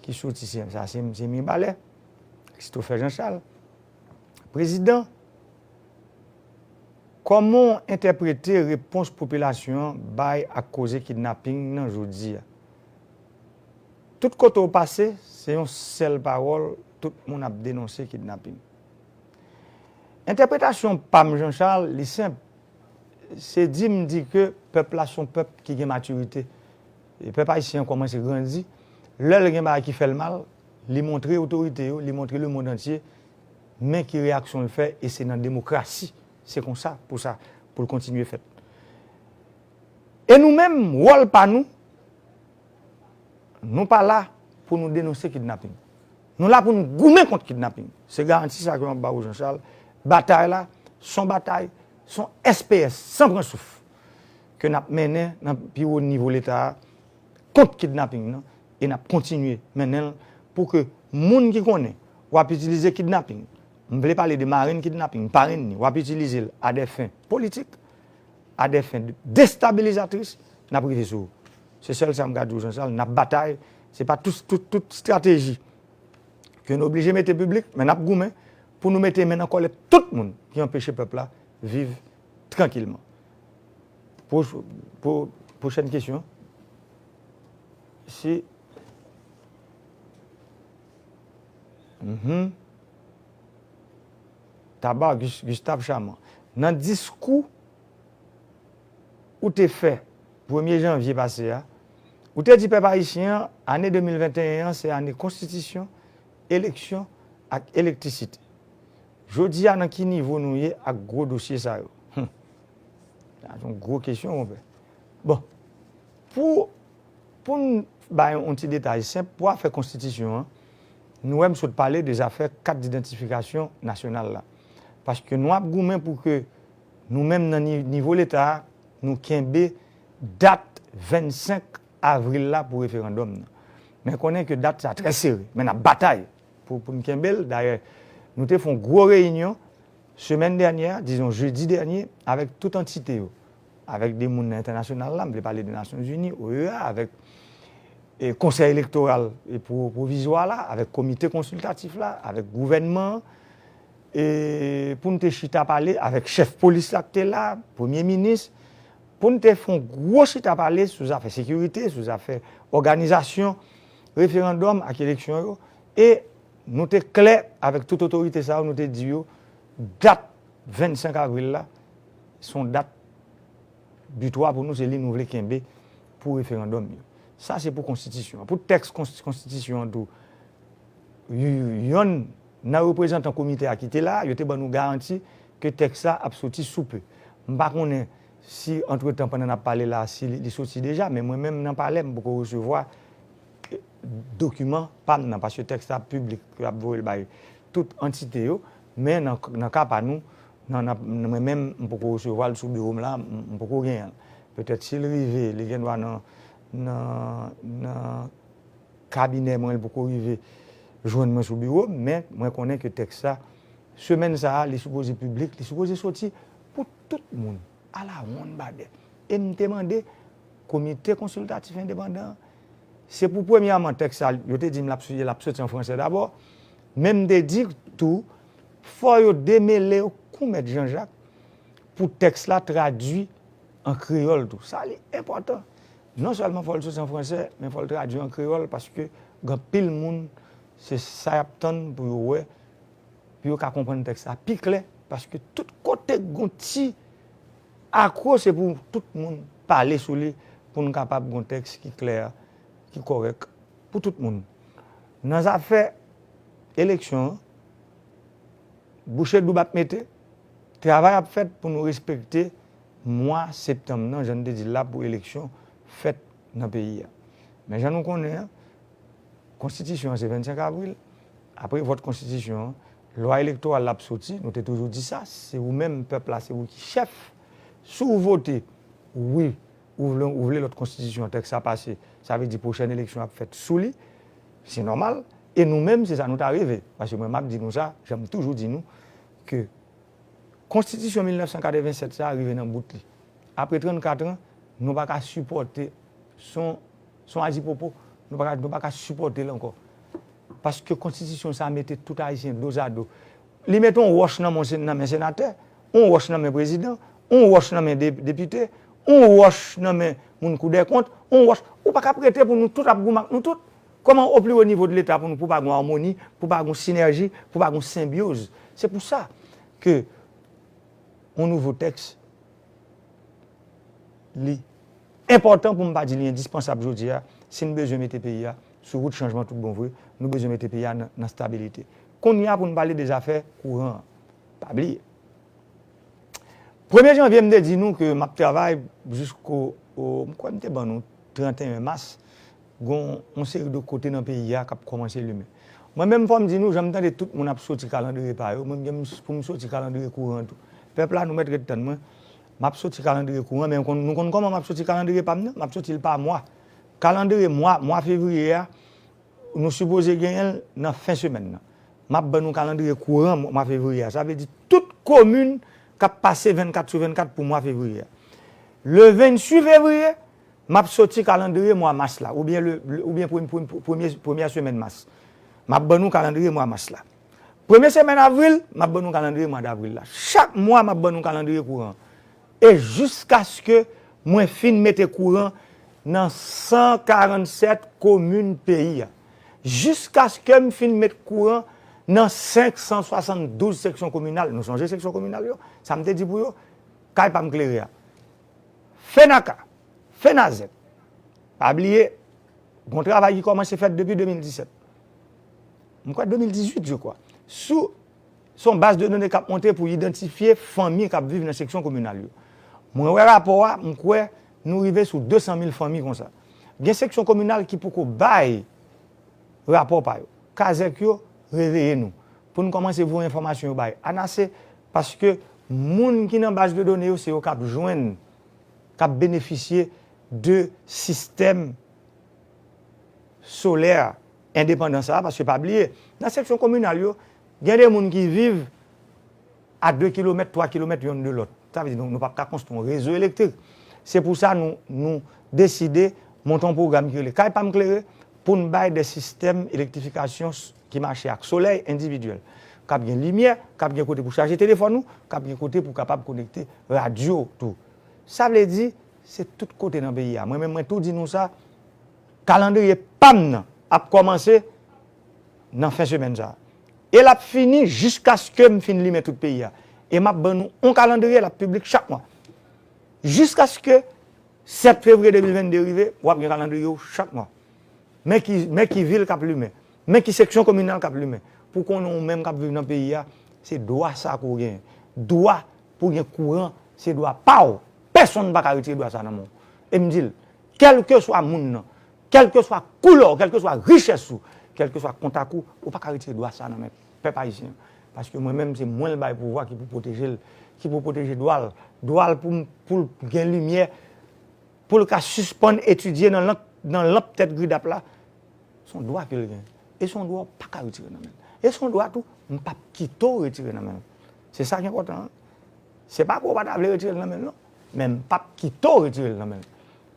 ki soti, se, sa se, se Mibalè, Christopher Jean Charles. Prezidan, kòman w entèprete repons popilasyon an bay ak koze kidnaping nan jodi a? Tout kote w pase, se yon sèl pawòl, tout moun ap denonse kidnaping. Entèpretasyon pa m, Jean Charles, li senp. Se di m di ke pèp la se yon pèp ki gen matirite. E pèp ayisyen an kòmanse grandi. Lè l gen bagay ki fè l mal, li montre otorite yo, li montre lemonn antye, men ki reyaksyon l fè, e se nan demokrasi. Se konsa, pou sa, pou l kontinye fèt. E nou menm, wòl pa nou, nou pa la pou nou denonse kidnaping. Nou la pou nou goumen kont kidnaping. Se garanti sa ke m ap ba ou, Jean Charles. Batay la, se yon batay, se yon S P S, san pran souf, ke n ap mennen nan pi wo nivo Leta a kont kidnaping nan, e n ap kontinye mennen l pou ke moun ki konnen w ap itilize kidnaping, m vle pale de marenn kidnaping, parenn ni, w ap itilize l a de fen politik, a de fen de destabilizatris, n ap rive sou ou. Se sèl sa m ka di w, Jean Charles, n ap batay. Se pa tout, tout, tout estrateji ke nou oblije mete piblik, men n ap goumen pou nou mete men nan kòlèt tout moun ki anpeche pèp la viv trankilman. Pwo-, pwo-, pwochèn kesyon. Si. Mhm. Taba, Gus-, Gustave Chaman. Nan diskou ou te fè premye janvye pase a, ou te di pèp ayisyen an, ane de mil venteyen an se ane konstitisyon, eleksyon ak elektrisite. Jodi a, nan ki nivo nou ye ak gwo dosye sa yo? Hum. Sa se yon gwo kesyon, monpè. Bon, pou, pou n bay yon ti detay senp, pou afè konstitisyon an, nou wè m sot pale de zafè kat didantifikasyon nasyonal la. Paske nou ap goumen pou ke nou menm nan ni-, nivo Leta a, nou kenbe dat vennsenk avril la pou referandòm nan. Men konnen ke dat sa trè sere, men n ap batay pou, pou n kenbe l. Dayè, nou te fè yon gwo reyinyon semèn dènyè, dizon jedi dènyè, avèk tout antite yo, avèk de moun nan entènasyonal la, m vle pale de Nasyonzini, O E A, avèk e, konsèy elektoral, e, pwo-, pwovizwa la, avèk komite konsiltatif la, avèk gouvènman an, e, pou n te chita pale avèk chèf polis la ki te la, premye minis, pou n te fè yon gwo chita pale sou zafè sekirite, sou zafè òganizasyon referandòm ak eleksyon yo. E nou te klè avèk tout otorite sa yo, nou te di yo, dat vennsenk avril la, se yon dat bitwa pou nou, se li nou vle kenbe pou referandòm yo. Sa se pou konstitisyon an. Pou tèks konsti-, konstitisyon an tou, y-, yonn nan reprezantan komite a ki te la, yo te ban nou garanti ke tèks la ap soti sou pe. M pa konnen si, antretan, pandan n ap pale la, si li, li soti deja, men mwen menm nan palè, m poko resevwa, eh, dokiman pa m nan, paske tèks la piblik, yo ap voye l bay tout antite yo, men nan, nan ka pa nou, nan, nan, mwen menm, m poko resevwa l sou biwo m la, m, m poko genyen l. Petèt si l rive, li gen dwa nan, nan, nan kabinè mwen, li poko rive jwenn mwen sou biwo m, men mwen konnen ke tèks sa, semèn sa a, li sipoze piblik, li sipoze soti pou tout moun, alawonnbadè. E m te mande komite konsiltatif endepandan an, se pou premyèman tèks sa, yo te di m l ap soti, l ap soti an fransè dabò, men m te di tou, fò yo demele yo kou mèt Janjak pou tèks la tradui an kreyòl tou. Sa li enpòtan. Non sèlman fò l soti an fransè, men fò l tradui an kreyòl, paske gen anpil moun, se sa y ap tann pou yo wè, pou yo ka konprann tèks la pi klè, paske tout kote gon ti akwo, se pou tout moun pale sou li, pou n kapab gon tèks ki klè, ki kòrèk pou tout moun. Nan zafè eleksyon an, bouche doub ap mete, travay ap fèt pou nou respekte mwa septanm nan, jan n te di l la, pou eleksyon fèt nan peyi a. Men jan nou konnen an, konstitisyon an se vennsenk avril, apre vòt konstitisyon an, lwa elektoral la ap soti, nou te toujou di sa, se ou menm pèp la, se ou ki chèf. Si w vote wi, ou vle, ou vle lòt konstitisyon, tèks sa pase, sa vle di pwochèn eleksyon ap fèt sou li, se nòmal, e nou menm, se sa nou ta reve. Paske mwen, m ap di nou sa, jan m toujou di nou, ke konstitisyon mil nèf san katrevennsèt sa a rive nan bout li. Apre trannkat an, nou pa ka sipòte, se yon, se yon ajipopo, nou pa ka, nou pa ka sipòte l ankò. Paske konstitisyon sa a mete tout Ayisyen dozado. Li mete yon wòch nan men, nan men senatè, yon wòch nan men prezidan, yon wòch nan men de-, depite, yon wòch nan men moun Kou dè Kont, yon wòch. Ou pa ka prete pou nou tout ap goumen ak nou tout. Kòman o pli wo nivo de Leta pou nou, pou pa gon amoni, pou pa gon sinèji, pou pa gon senbyoz? Se pou sa ke yon nouvo tèks, li enpòtan, pou m pa di li endispansab jodi a, si n bezwen mete peyi a sou wout chanjman tout bon vre, nou bezwen mete peyi a nan, nan stabilite. Kounye a, pou n pale de zafè kouran an, pa bliye. Premye janvye, m te di nou ke m ap travay jisko, o, m kwè m te ban nou trannteyen mas, gon yon seri de kote nan peyi a k ap kòmanse limen. Mwen menm, fò m di nou, jan m tande tout moun ap soti kalandriye pa yo, mwen gen pou m soti kalandriye kouran tou. Pèp la, nou mèt ret tann mwen. M ap soti kalandriye kouran, men nou konn, nou konn kòman m ap soti kalandriye pa m nan? M ap soti l pa mwa. Kalandriye mwa, mwa fevriye a, nou sipoze genyen l nan fen semèn nan. M ap ban nou kalandriye kouran mwa fevriye a. Sa vle di tout komin k ap pase vennkat sou vennkat pou mwa fevriye a. Le venntuit fevriye, m ap soti kalandriye mwa mas la, oubyen le, le- oubyen premye, premye, premye, premyè semèn mas. M ap ban nou kalandriye mwa mas la. Premye semèn avril, m ap ban nou kalandriye mwa davril la. Chak mwa, m ap ban nou kalandriye kouran. E jiskaske mwen fin mete kouran nan san karannsèt komin peyi a. Jiskaske m fin met kouran nan senk san swasanndouz seksyon kominal. Nou sonje seksyon kominal yo? Sa m te di pou yo? Kay pa m klere a. Fenaka, Fenazèt. Pa bliye, gon travay ki kòmanse fèt depi de mil disèt. M kwè de mil dizuit, je crois. Sou, se yon baz de done k ap monte pou idantifye fanmi k ap viv nan seksyon kominal yo. Mwen wè rapò a, m kwè nou rive sou de san mil fanmi konsa. Gen seksyon kominal ki poko bay rapò pa yo. Kazèk yo, reveye nou. Pou n kòmanse voye enfòmasyon yo bay ANASE, paske moun ki nan baz de done yo, se yo k ap jwenn, k ap benefisye de sistèm solè endepandan sa a, paske pa bliye, nan seksyon kominal yo, gen de moun ki viv a de kilomèt, twa kilomèt yonn de lòt. Sa vle di nou, nou p ap ka konstwi yon rezo elektrik. Se pou sa nou, nou deside monte yon pwogram ki rele Kay Pa M Klere, pou n bay de sistèm elektrifikasyon s- ki mache ak solèy endividyèl, k ap gen limyè, k ap gen kote pou chaje telefòn ou, k ap gen kote pou kapab konekte radyo tou. Sa vle di, se tout kote nan peyi a. Mwen menm, mwen tou di nou sa, kalandriye pa m nan ap kòmanse nan fen semèn sa a. E l ap fini jiskaske m fin limen tout peyi a. E m ap ban nou yon kalandriye, l ap piblik chak mwa. Jiskaske sèt fevriye de mil vennde rive, w ap gen kalandriye w chak mwa. Men ki, men ki vil k ap limen. Men ki seksyon kominal k ap limen. Pou konnen ou menm k ap viv nan peyi a, se dwa sa a ke w genyen. Dwa pou gen kouran, se dwa pa w. Pèsonn pa ka retire dwa sa a nan men w. E m di l, kèlkeswa moun nan, kèlkeswa koulè w, kèlkeswa richès ou, kèlkeswa kontak ou, ou pa ka retire dwa sa a nan men pèp ayisyen an. Paske mwen menm, se mwen l bay pouvwa ki pou pwoteje l, ki pou pwoteje dwa l. Dwa l pou, pou l gen limyè, pou l ka sispann etidye nan lanp, nan lanp tèt gridap la. Se yon dwa ke l gen. E se yon dwa w pa ka retire nan men l. E se yon dwa tou, m p ap kite w retire nan men l. Se sa ki enpòtan an. Se pa ke w pa ta vle retire l nan men l non. Men m p ap kite w retire l nan men l.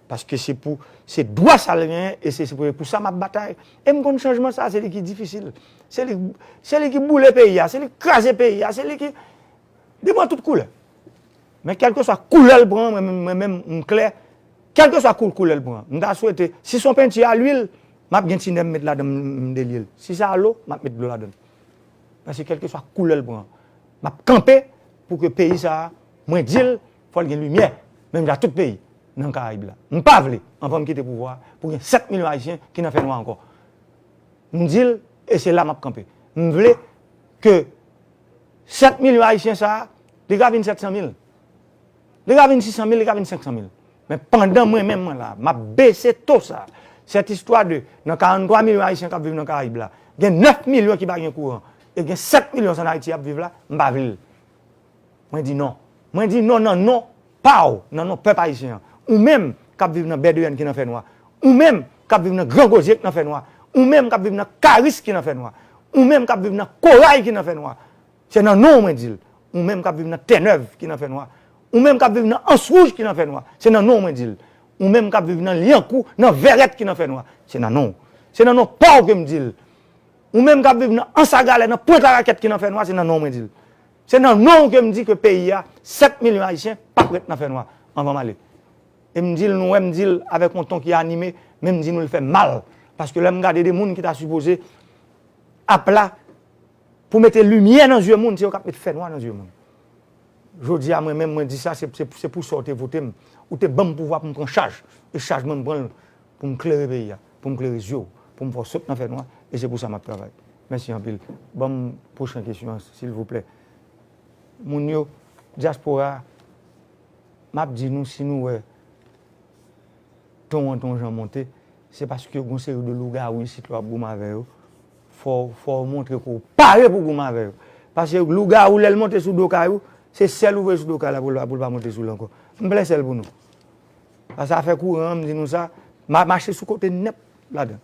Paske se pou, se dwa sa l genyen e se, se pou, pou sa m ap batay. E m konn chanjman sa, se li ki difisil. Se li, se li ki boule peyi a, se li ki kraze peyi a, se li ki, li pran tout koulè. Men kèlkeswa koulè l pran, mwen menm, mwen menm, m klè. Kèlkeswa kou, koulè l pran. M ta swete, si se yon penti a lwil, m ap gen tinè m met ladan m, m delye l. Si se a lo, m ap met dlo ladan l. Paske kèlkeswa koulè l pran, m ap kanpe pou ke peyi sa a, mwen di l, fò l gen limyè, menm jan tout peyi nan Karayib la. M pa vle, anvan m kite pouvwa a, pou gen sèt milyon Ayisyen ki nan fènwa ankò. M di l, e se la m ap kanpe. M vle ke sèt milyon Ayisyen sa a, li ka vin sèt san mil. Li ka vin sis san mil, li ka vin senk san mil. Men pandan mwen menm mwen la, m ap bese to sa a. Sèt istwa de, nan karannntwa milyon Ayisyen k ap viv nan Karayib la, gen nèf milyon ki pa gen kouran, e gen sèt milyon s ann Ayiti ap viv la, m pa vle l. Mwen di non. Mwen di non nan non pa w, nan non pèp ayisyen an. Ou menm k ap viv nan Bèdeyèn ki nan fènwa. Ou menm k ap viv nan Gran Gozye ki nan fènwa. Ou menm k ap viv nan Karis ki nan fènwa. Ou menm k ap viv nan Koray ki nan fènwa. Se nan non w mwen di l. Ou menm k ap viv nan Tènèv ki nan fènwa. Ou menm k ap viv nan Ans Wouj ki nan fènwa. Se nan non w mwen di l. Ou menm k ap viv nan Lyankou, nan Vèrèt ki nan fènwa. Se nan non w. Se nan non pa w ke m di l. Ou menm k ap viv nan Anse à Galets, nan Pwent Larakèt ki nan fènwa, se nan non w mwen di l. Se nan non w ke m di ke peyi a, sèt milyon Ayisyen p ap ret nan fènwa anvan m ale. E m di l, nou wè m di l avèk yon ton ki anime, men m di nou l fè m mal. Paske lè m gade de moun ki ta sipoze ap la pou mete limyè nan zye moun, se yo k ap met fènwa nan zye moun. Jodi a, mwen menm, mwen di sa, se, se, se pou sa w te vote m. Ou te ban m pouvwa pou m pran chaj. E chaj mwen, m pran l pou m klere peyi a, pou m klere zye w, pou m fè w sot nan fènwa. E se pou sa m ap travay. Mèsi anpil. Ban m pwochen kesyon an, silvouplè. Moun yo, dyaspora a, m ap di nou, si nou wè ton an te yon jan monte, se paske gon seri de lougawou isit la w ap goumen avè yo. Fò, fò w montre ke w pare pou goumen avè yo. Paske lougawou, lè l monte sou do kay ou, se sèl ou voye sou do kay la pou l, pou l pa monte sou l ankò. M plè sèl pou nou. Paske afè kouran an, m di nou sa, m a mache sou kote nèt ladan.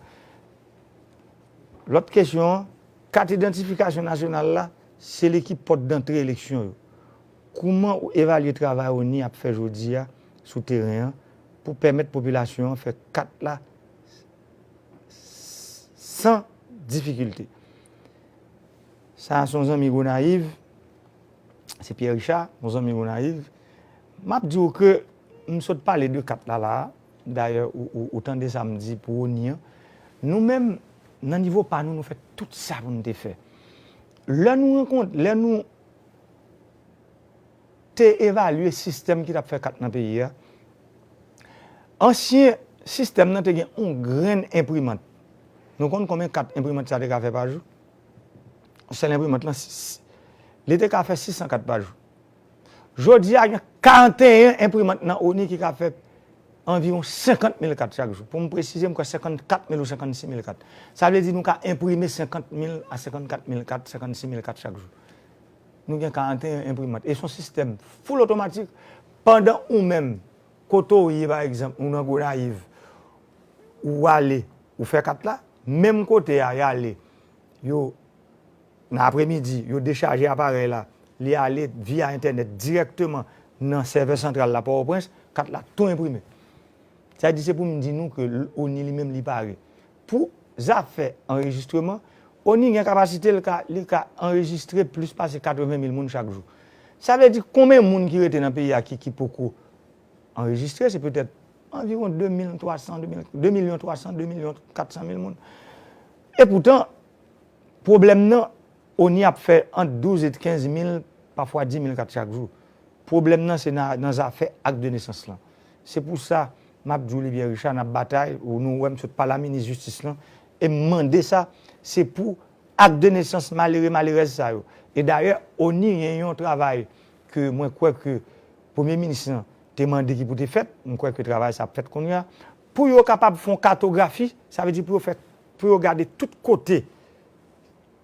Lòt kesyon an, kat idantifikasyon nasyonal la, se li ki pòt dantre eleksyon yo. Kouman ou evalye travay ONI ap fè jodi a sou teren an pou pèmèt popilasyon an fè kat la san difikilte? Sa a se yon zanmi Gonayiv, se Pierre Richard, yon zanmi Gonayiv. M ap di w ke m sot pale de kat la la a. Dayè, ou, ou, ou tande sa m di pou ONI an. Nou menm, nan nivo pa nou, nou fè tout sa pou n te fè. Lè nou rankont, lè nou te evalye sistèm ki t ap fè kat nan peyi a, ansyen sistèm nan te gen yon grenn enprimant. Nou konn konbyen kat enprimant sa te ka fè pa jou? Sèl enprimant lan, s- s- li te ka fè sis san kat pa jou. Jodi a, gen karanteyen enprimant nan ONI ki ka fè anviwon senkant mil kat chak jou. Pou m presize, m kwè senkannkat mil ou senkannsis mil kat. Sa vle di nou ka enprime senkant mil a senkannkat mil kat, senkannsis mil kat chak jou. Nou gen karanteyen enprimant. E se yon sistèm full otomatik. Pandan ou menm, kote w ye, pa egzanp, ou nan Gonayiv, ou ale, ou fè kat la, menm kote a, y ale, yo nan apremidi, yo dechaje aparèy la, li ale via entènèt dirèkteman nan sèvè santral la Pòtoprens, kat la tou enprime. Sa di se pou m di nou ke l- ONI li menm li pare. Pou zafè anrejistreman, ONI gen kapasite l ka, li ka anrejistre plis pase katreven mil moun chak jou. Sa vle di konbyen moun ki rete nan peyi a ki, ki poko anrejistre, se petèt anviwon de mil twa san, de mil, de milyon twa san, de milyon kat san mil moun. E poutan, pwoblèm nan, ONI ap fè ant douz e kenz mil, pafwa dis mil kat chak jou. Pwoblèm nan, se nan, nan zafè ak de nesans lan. Se pou sa, m ap di w, Libyen Richard, n ap batay, ou nou wè m sot pale a minis jistis lan, e m mande sa, se pou ak de nesans malere, malerèz sa yo. E dayè, ONI gen yon travay ke mwen kwè ke premye minis lan te mande ki pou te fèt, m kwè ke travay sa ap fèt kounye a, pou yo kapab fè yon katografi, sa vle di pou yo fè, pou yo gade tout kote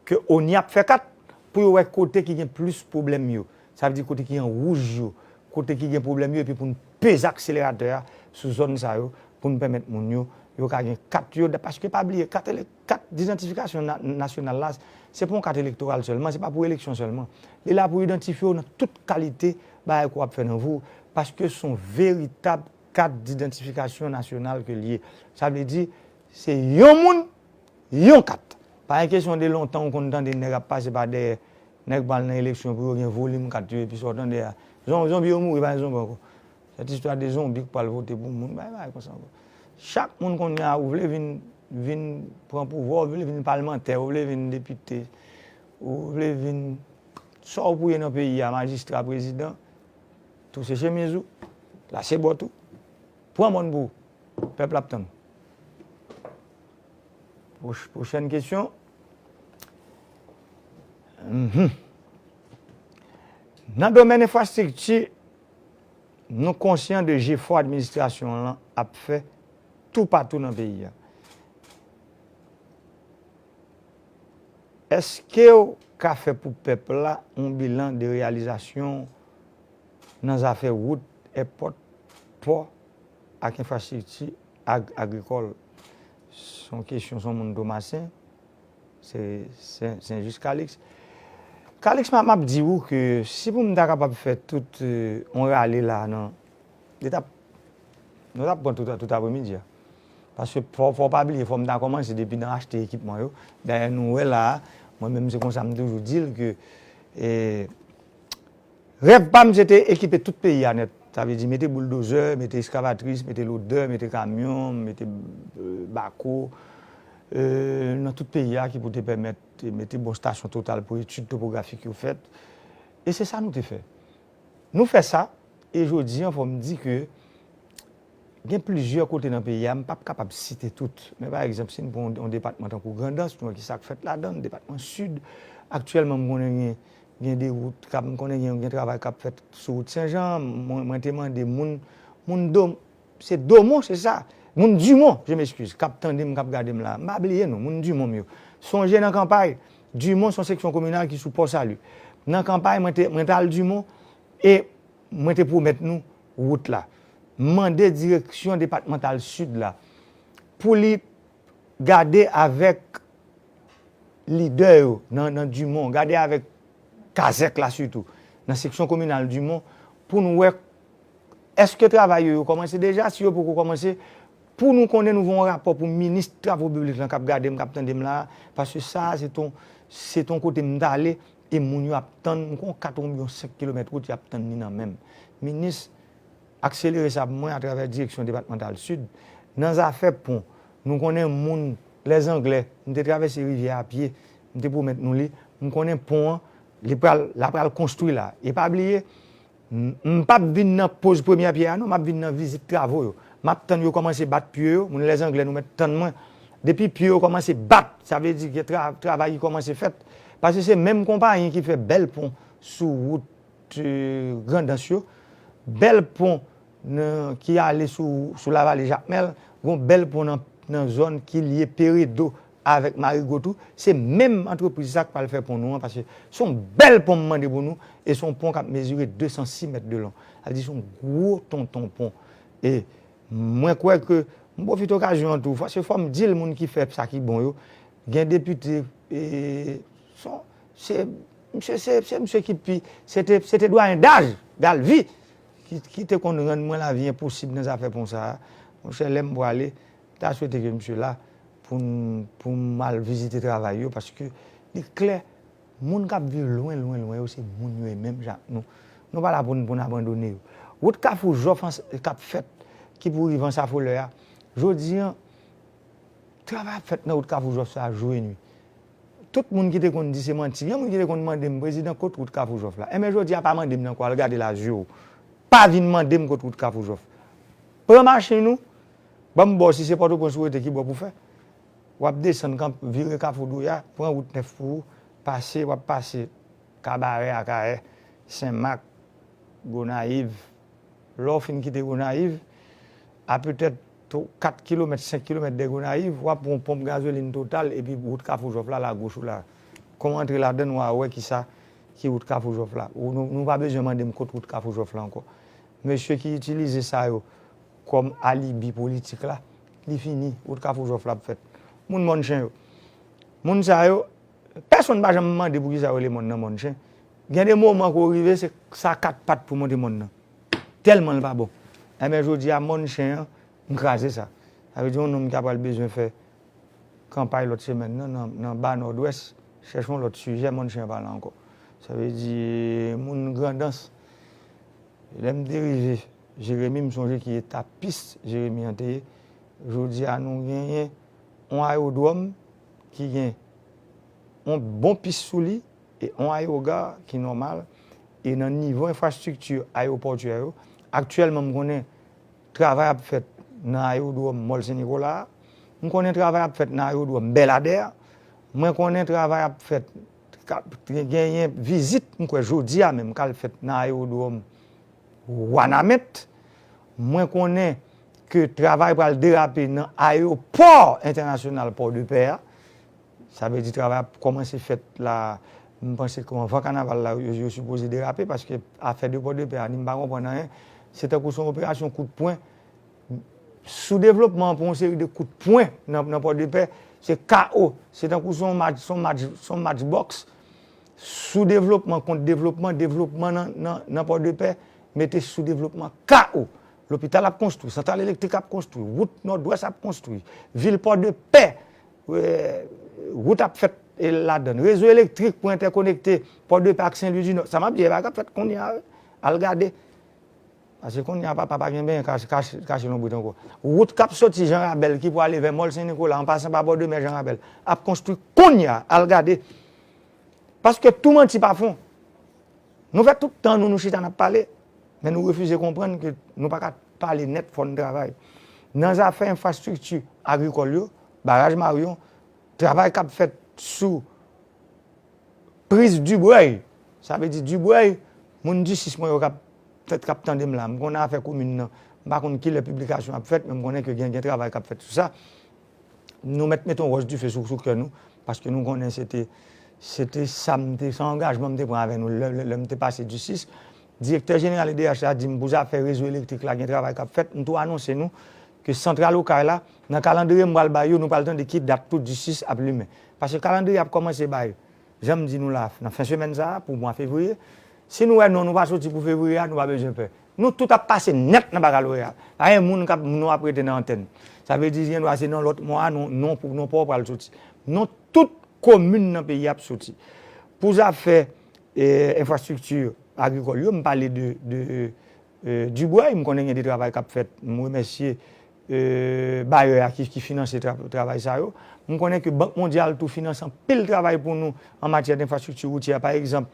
ke ONI ap fè kat, pou yo wè kote ki gen plis pwoblèm yo. Sa vle di kote ki an wouj yo, kote ki gen pwoblèm yo, epi pou n peze akseleratè a sou zòn sa yo, pou n pèmèt moun yo, yo ka gen kat yo, paske pa bliye, kat, ele- kat didantifikasyon na- nasyonal la, se pa yon kat elektoral sèlman, se pa pou eleksyon sèlman. Li la pou idantifye w nan tout kalite bagay ke w ap fè nan vi w, paske se yon veritab kat didantifikasyon nasyonal ke l ye. Sa vle di, se yon moun, yon kat. Pa gen kesyon de lontan ou konn tande nèg ap pase pa dèyè, nèg pral nan eleksyon pou yo gen volim kat yo, epi sa w tande a. Zon- zonbi yo mouri, pa gen zonbi ankò. Sèt istwa de zonbi k pral vote pou moun, bay, bay konsa ankò. Chak moun kounye a, ou vle vin, vin pran pouvwa, ou vle vin palmantè, ou vle vin depite, ou vle vin sa w pou ye nan peyi a, majistra, prezidan, touse chemiz ou, lase bòt ou, pran mòn pou ou. Pèp la ap tann. Pwoch- Pwochèn kesyon. Mhm. Nan domèn enfrastrikti, nou konsyan de jefò administrasyon lan ap fè toupatou nan peyi a. Èske w ka fè pou pèp la yon bilan de reyalizasyon nan zafè wout, èpòt, pò ak enfrastrikti ag- agrikòl? Se yon kesyon, se yon moun Tomasen, se Sen- Sen Jis Kalix. Kalix, m ap- m ap di w ke si pou m ta kapab fè tout, euh, yon rale la nan, li t ap, nou t ap pran tout, tout apremidi a. Paske fò, fò w pa bliye, fò m ta kòmanse depi nan achte ekipman yo. Dayè, nou wè la a, mwen menm se konsa m toujou di l ke, eh, rèv pa m se te ekipe tout peyi a nèt. Sa vle di mete bouldozè, mete eskavatris, mete lodè, mete kamyon, mete, euh, bako, euh, nan tout peyi a ki pou te pèmèt mete bon stasyon Total pou etid topografik yo fèt. E se sa nou te fè. Nou fè sa, e jodi an, fò m di ke gen plizyè kote nan peyi a, m p ap kapab site tout. Men pa egzanp, si n pran yon, yon depatman tankou Grandans, nou wè ki sa k fèt ladan l, depatman Sid. Aktyèlman, m konnen gen, gen de wout k ap, m konnen gen, gen travay k ap fèt sou wout Senjan. Mwen, mwen te mande moun, moun Dom, se Domon, se sa? Moun Dimon, je m'excuse, k ap tande m, k ap gade m la. M pa bliye nou, moun Dimon m yo. Sonje nan Kanpay, Dimon se yon seksyon kominal ki sou Pò Sali. Nan Kanpay, mwen te, mwen t al Dimon, e mwen te pwomèt nou wout la. M mande direksyon depatmantal Sid la pou li gade avèk lidè yo nan, nan Dimon, gade avèk kazèk la sitou, nan seksyon kominal Dimon, pou n wè èske travay yo, yo kòmanse deja, si yo poko kòmanse, pou nou konnen nou voye yon rapò pou minis travo piblik lan k ap gade m, k ap tande m la, paske sa a, se ton, se ton kote m t ale, e moun yo ap tann, m konn kat oubyen senk kilomèt wout, y ap tann ni nan men m. Minis, akselere sa pou mwen atravè direksyon depatmantal Sid. Nan zafè pon, nou konnen moun Lèzanglè, m te travèse rivyè a pye, m te pwomèt nou li, m konnen pon an, li pral, l ap pral konstwi la. E pa bliye, m, m p ap vin nan poz premyè pye a non, m ap vin nan vizit travo yo. M ap tann yo kòmanse bat pye yo, moun Lèzanglè nou mèt tann mwen. Depi pye yo kòmanse bat, sa vle di gen tra- travay ki kòmanse fèt. Paske se menm konpayi ki fè bèl pon sou wout, euh, Grandans yo, bèl pon nan, ki ale sou, sou Lavale Jakmèl, gon bèl pon nan, nan zòn ki lye Peredo avèk Marigo tou, se menm antrepriz sa k pral fè pon nou an, paske se yon bèl pon m mande pou nou, e se yon pon k ap mezire de san sis mèt de long. Sa vle di se yon gwo tonton pon. E mwen kwè ke, m pwofite okazyon an tou, paske fò m di l moun ki fè sa ki bon yo, gen depite, e, se, se, misye se, se misye ki pi, se te, se te dwayen daj, Galvi, ki, ki te konn rann mwen lavi enposib nan zafè pon sa a. Monchè, lè m prale, m ta swete ke misye la pou m, pou m al vizite travay yo, paske li klè, moun k ap viv lwen, lwen, lwen yo, se moun yo ye menm jan ak nou. Nou pa la pou n, pou n abandone yo. Wout Kafou Jòf an, k ap fèt, ki pou rive Ansafolè a, jodi a, travay ap fèt nan wout Kafou Jòf sa a jou e nwi. Tout moun ki te konn di se manti. Gen moun ki te konn mande m, "Prezidan, kot wout Kafou Jòf la?" Enben, jodi a, pa mande m nan kwa, al gade l a zye w. Pa vin mande m kot wout Kafou Jòf. Pran machin ou, ban m ba w, si se Pòtoprens ou rete, ki bò pou fè. W ap desann, kanp-, vire Kafou Douya, pran wout nèf pou ou, pase, w ap pase Kabarè, Akayè, Senmak, Gonayiv. Lè w fin kite Gonayiv, a petèt tw-, kat kilomèt, senk kilomèt de Gonayiv, w ap pran yon ponp gazolin Total, epi wout Kafou Jòf la, lagoch ou la. Kòm w antre ladann, w a wè kisa ki wout Kafou Jòf la. Ou, nou, nou pa bezwen mande m kot wout Kafou Jòf la ankò. Mesye ki itilize sa yo kòm alibi politik la, li fini, wout Kafou Jòf la ap fèt. Moun Mòn Chen yo. Moun sa yo, pèsonn pa janm mande poukisa yo rele mòn nan Mòn Chen. Gen de moman ke w rive, se sa kat pat pou monte mòn nan. Tèlman l pa bon. Enben, jodi a, Mòn Chen an, m kraze sa. Sa vle di yon nonm ki apral bezwen fè kanpay lòt semèn nan, nan, nan Ba Nòdwès, chèche yon lòt sijè, Mòn Chen an pa la ankò. Sa vle di, moun Grandans, lè m te rive Jeremi, m sonje ki eta pis Jeremi an te ye. Jodi a, nou genyen yon ayewodwòm ki gen yon bon pis sou li, e yon ayewogà ki nòmal, e nan nivo enfrastrikti ayewopòtyè yo, aktyèlman, m konnen travay ap fèt nan ayewodwòm Mòl Sen Nikola a, m konnen travay ap fèt nan ayewodwòm Bèladè a, mwen konnen travay ap fèt, ka-, genyen vizit, m kwè jodi a menm, k al fèt nan ayewodwòm Wanament. Mwen konnen ke travay pral derape nan ayewopò entènasyonal Pòdepè a. Sa vle di travay ap kòmanse fèt la. M panse ke anvan kanaval la, yo, yo sipoze derape, paske afè de Pòdepè a, ni m pa konprann anyen. Se tankou se yon operasyon kout pwen. Soudevlopman an pran yon seri de kout pwen nan, nan Pòdepè. Se kawo. Se tankou se yon match, se yon match, se yon match bòks. Soudevlopman kont devlopman, devlopman nan, nan, nan Pòdepè, mete soudevlopman kawo. Lopital ap konstwi, santral elektrik ap konstwi, wout Nòdwès ap konstwi, vil Pòdepè, eh, wout ap fèt, eh, ladann. Rezo elektrik pou entèkonekte Pòdepè ak Sen Lwi di Nò. Sa m ap di, e bagay k ap fèt kounye a, wi. Al gade. Paske kounye a, papa pa gen benyen kache, kache, kache lonbrit ankò. Wout k ap soti Jan Rabèl ki pou ale vè Mòl Sen Nikola, an pasan pa bò de mè Jan Rabèl, ap konstwi kounye a, al gade. Paske tou manti pa fon. Nou fè tout tan nou, nou chita n ap pale, men nou refize konprann ke nou pa ka pale nèt, fò n travay. Nan zafè enfrastrikti agrikòl yo, baraj Marion, travay k ap fèt sou priz Dibrèy. Sa vle di Dibrèy, moun Disis mwen yo k ap, k ap tande m la. M konnen afè komin nan. M pa konn kilè piblikasyon ap fèt, men m konnen ke gen, gen travay k ap fèt sou sa. Nou mèt mete yon wòch dife sou, sou kè nou, paske nou konnen se te, se te sa m te, se angajman m te pran avè nou lè, lè, lè m te pase Disis. Direktè jeneral E D H la di m pou zafè rezo elektrik la gen travay k ap fèt. M tou anonse nou ke santral Okay la, nan kalandriye m pral bay yo, nou pral tande ki dat tou Disis ap limen. Paske kalandriye ap kòmanse bay, jan m di nou la, nan fen semèn sa a, pou mwa fevriye. Si nou wè non nou pa soti pou fevriye a, nou pa bezwen pè. Nou tout ap pase nèt nan bakaloreya. Pa gen moun k ap, non ap rete nan antèn. Sa vle di, gendwa se nan lòt mwa a, non, non, non pa w pral soti. Non tout komin nan peyi a ap soti. Pou zafè, eh, enfrastrikti agrikòl yo, m pale de, de, eh, Dibrèy, m konnen gen de travay k ap fèt. M remèsye, eh, bayè a ki, ki finanse tra-, travay sa yo. M konnen ke Bank Mondyal tou finanse anpil travay pou nou an matyè denfrastrikti woutyè. Pa egzanp,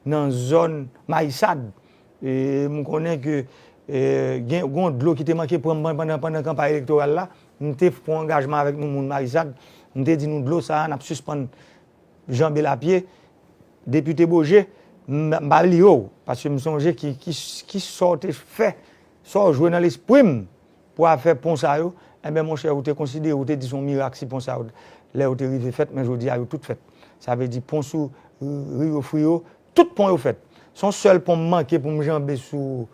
nan zòn Mayisad, eh, m konnen ke, eh, gen, gen yon dlo ki te manke pran m pandan, pandan kanpay elektoral la. M te pran angajman avèk nou moun Mayisad. M te di nou dlo sa a, n ap sispann janbe l a pye. Depite Boje, m, m pa bliye w, paske m sonje ki, ki, ki sò w te fè, sò w jwe nan lespri m pou afè pon sa yo. Enben, monchè, ou te konsidere, ou te di se yon mirak si pon sa yo, lè yo te rive fèt, men jodi a, yo tout fèt. Sa vle di pon sou Rio Frio, tout pon yo fèt. Se yon sèl pon m manke pou m janbe sou,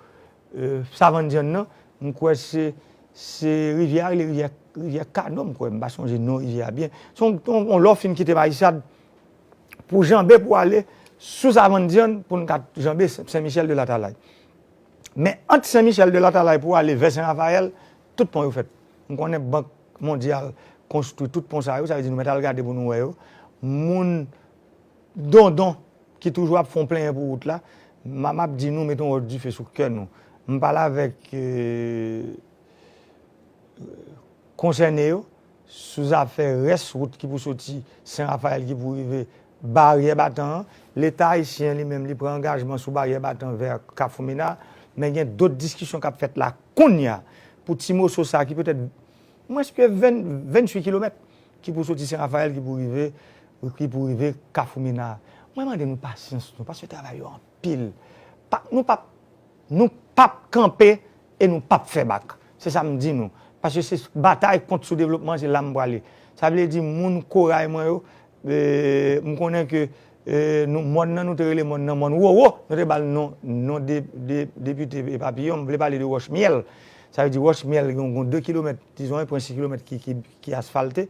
eh, Savanndyann nan. M kwè se, se rivyè a rele rivyè, rivyè Kano, m kwè. M pa sonje non rivyè a byen. Se yon, yon, yon lè w fin kite Mayisad, pou janbe pou ale sou Savanndyann, pou n ka janbe Sen, Sen Michèl de Latalay. Men ant Sen Michèl de Latalay pou ale vè Sen Rafayèl, tout pon yo fèt. M konnen Bank Mondyal konstwi tout pon sa yo, sa vle di nou mèt al gade pou nou wè yo. Moun dondon ki toujou ap fè yon plenyen pou wout la, m ap di nou mete yon wòch dife sou kè nou. M pale avèk konsène yo sou zafè rès wout ki pou soti Sen Rafayèl ki pou rive Baryè Batan an. Leta ayisyen li menm li pran angajman sou Baryè Batan vè Kafou Mina, men gen dòt diskisyon k ap fèt la kounye a pou ti moso sa ki petèt mwens ke venntuit kilomèt ki pou soti Sen Rafayèl ki pou rive ki pou rive Kafou Mina. Mwen mande nou pasyans nou paske travay yo anpil. Pa, nou p ap nou p ap kanpe e nou p ap fè bak. Se sa m di nou. Paske se batay kont soudevlopman, se la m prale. Sa vle di moun koray mwen yo, e, m konnen ke e, nou, mòn nan, nou te rele mòn nan mòn Wowo, nou te ba l non, non de, de, depite Papiyon, m vle pale de Wòch Myèl. Sa vle di Wòch Myèl gen yon de kilomèt, dizon en pwen sis kilomèt ki, ki, ki asfalte.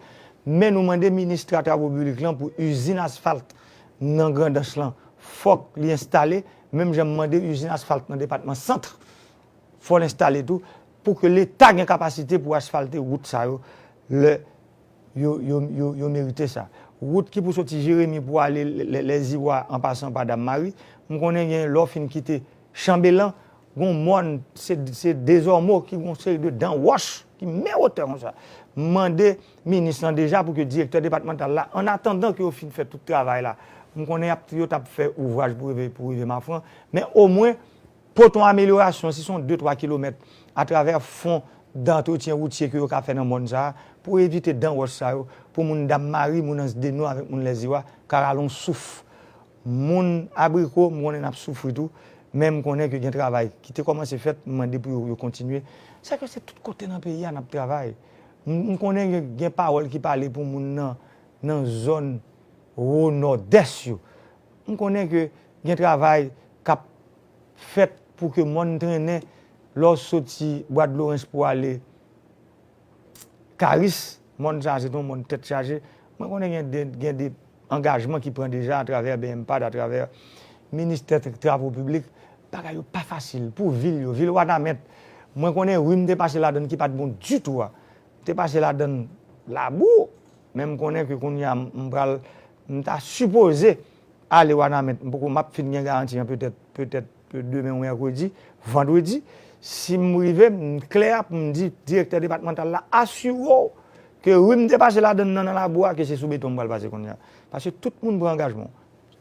Men nou mande minis tra, travo piblik lan pou izin asfalt nan Grandans lan, fòk li enstale, menm jan m mande izin asfalt nan depatman Sant, fò l enstale tou, pou ke Leta gen kapasite pou asfalte wout sa yo, lè yo, yo, yo, yo merite sa. Wout ki pou soti Jeremi pou ale Lè, Lè, Lèziwa an pasan pa Dam Mari, m konnen gen lè w fin kite Chanbelan, gon mòn, se, se dezòmo ki gon seri de dan wòch ki men wotè konsa. M mande minis lan deja pou ke direktè depatmantal la, an atandan ke yo fin fè tout travay la, m konnen y ap, yo t ap fè ouvraj pou rive, pou rive Mafran, men omwen pote yon amelyorasyon, si se yon de twa kilomèt, atravè fon dantretyen woutye ke yo ka fè nan mòn sa a, pou evite dan wòch sa yo, pou moun Dam Mari, moun Ans Deno avèk moun Lèziwa ka rale yon souf. Moun Abriko, m konnen n ap soufri tou, men m konnen ke gen travay ki te kòmanse fèt, m mande pou yo, yo kontinye. Sèke se tout kote nan peyi a n ap travay. M, m konnen gen, gen pawòl ki pale pou moun nan, nan zòn wo nòdès yo. M konnen ke gen travay k ap fèt pou ke mòn trennen lè w soti Bwa Dlorens pou ale Karis, mòn sa a se te yon mòn tèt chaje. Mwen konnen gen de, gen de angajman ki pran deja atravè BMPAD, atravè Ministè Travo Piblik. Bagay yo pa fasil pou vil yo, vil Wanament. Mwen konnen ri m te pase ladan l ki pa t bon ditou a. M te pase ladan l labou, men m konnen ke kounye a m pral, m ta sipoze ale Wanament, m poko, m ap fin gen garanti an petèt, petèt demen ou mèkredi, vandredi. Si m rive, m klè pou m di direktè depatmantal la, asire w ke ri m te pase ladan l nan, nan labou a, ke se sou beton m pral pase kounye a. Paske tout moun pran angajman.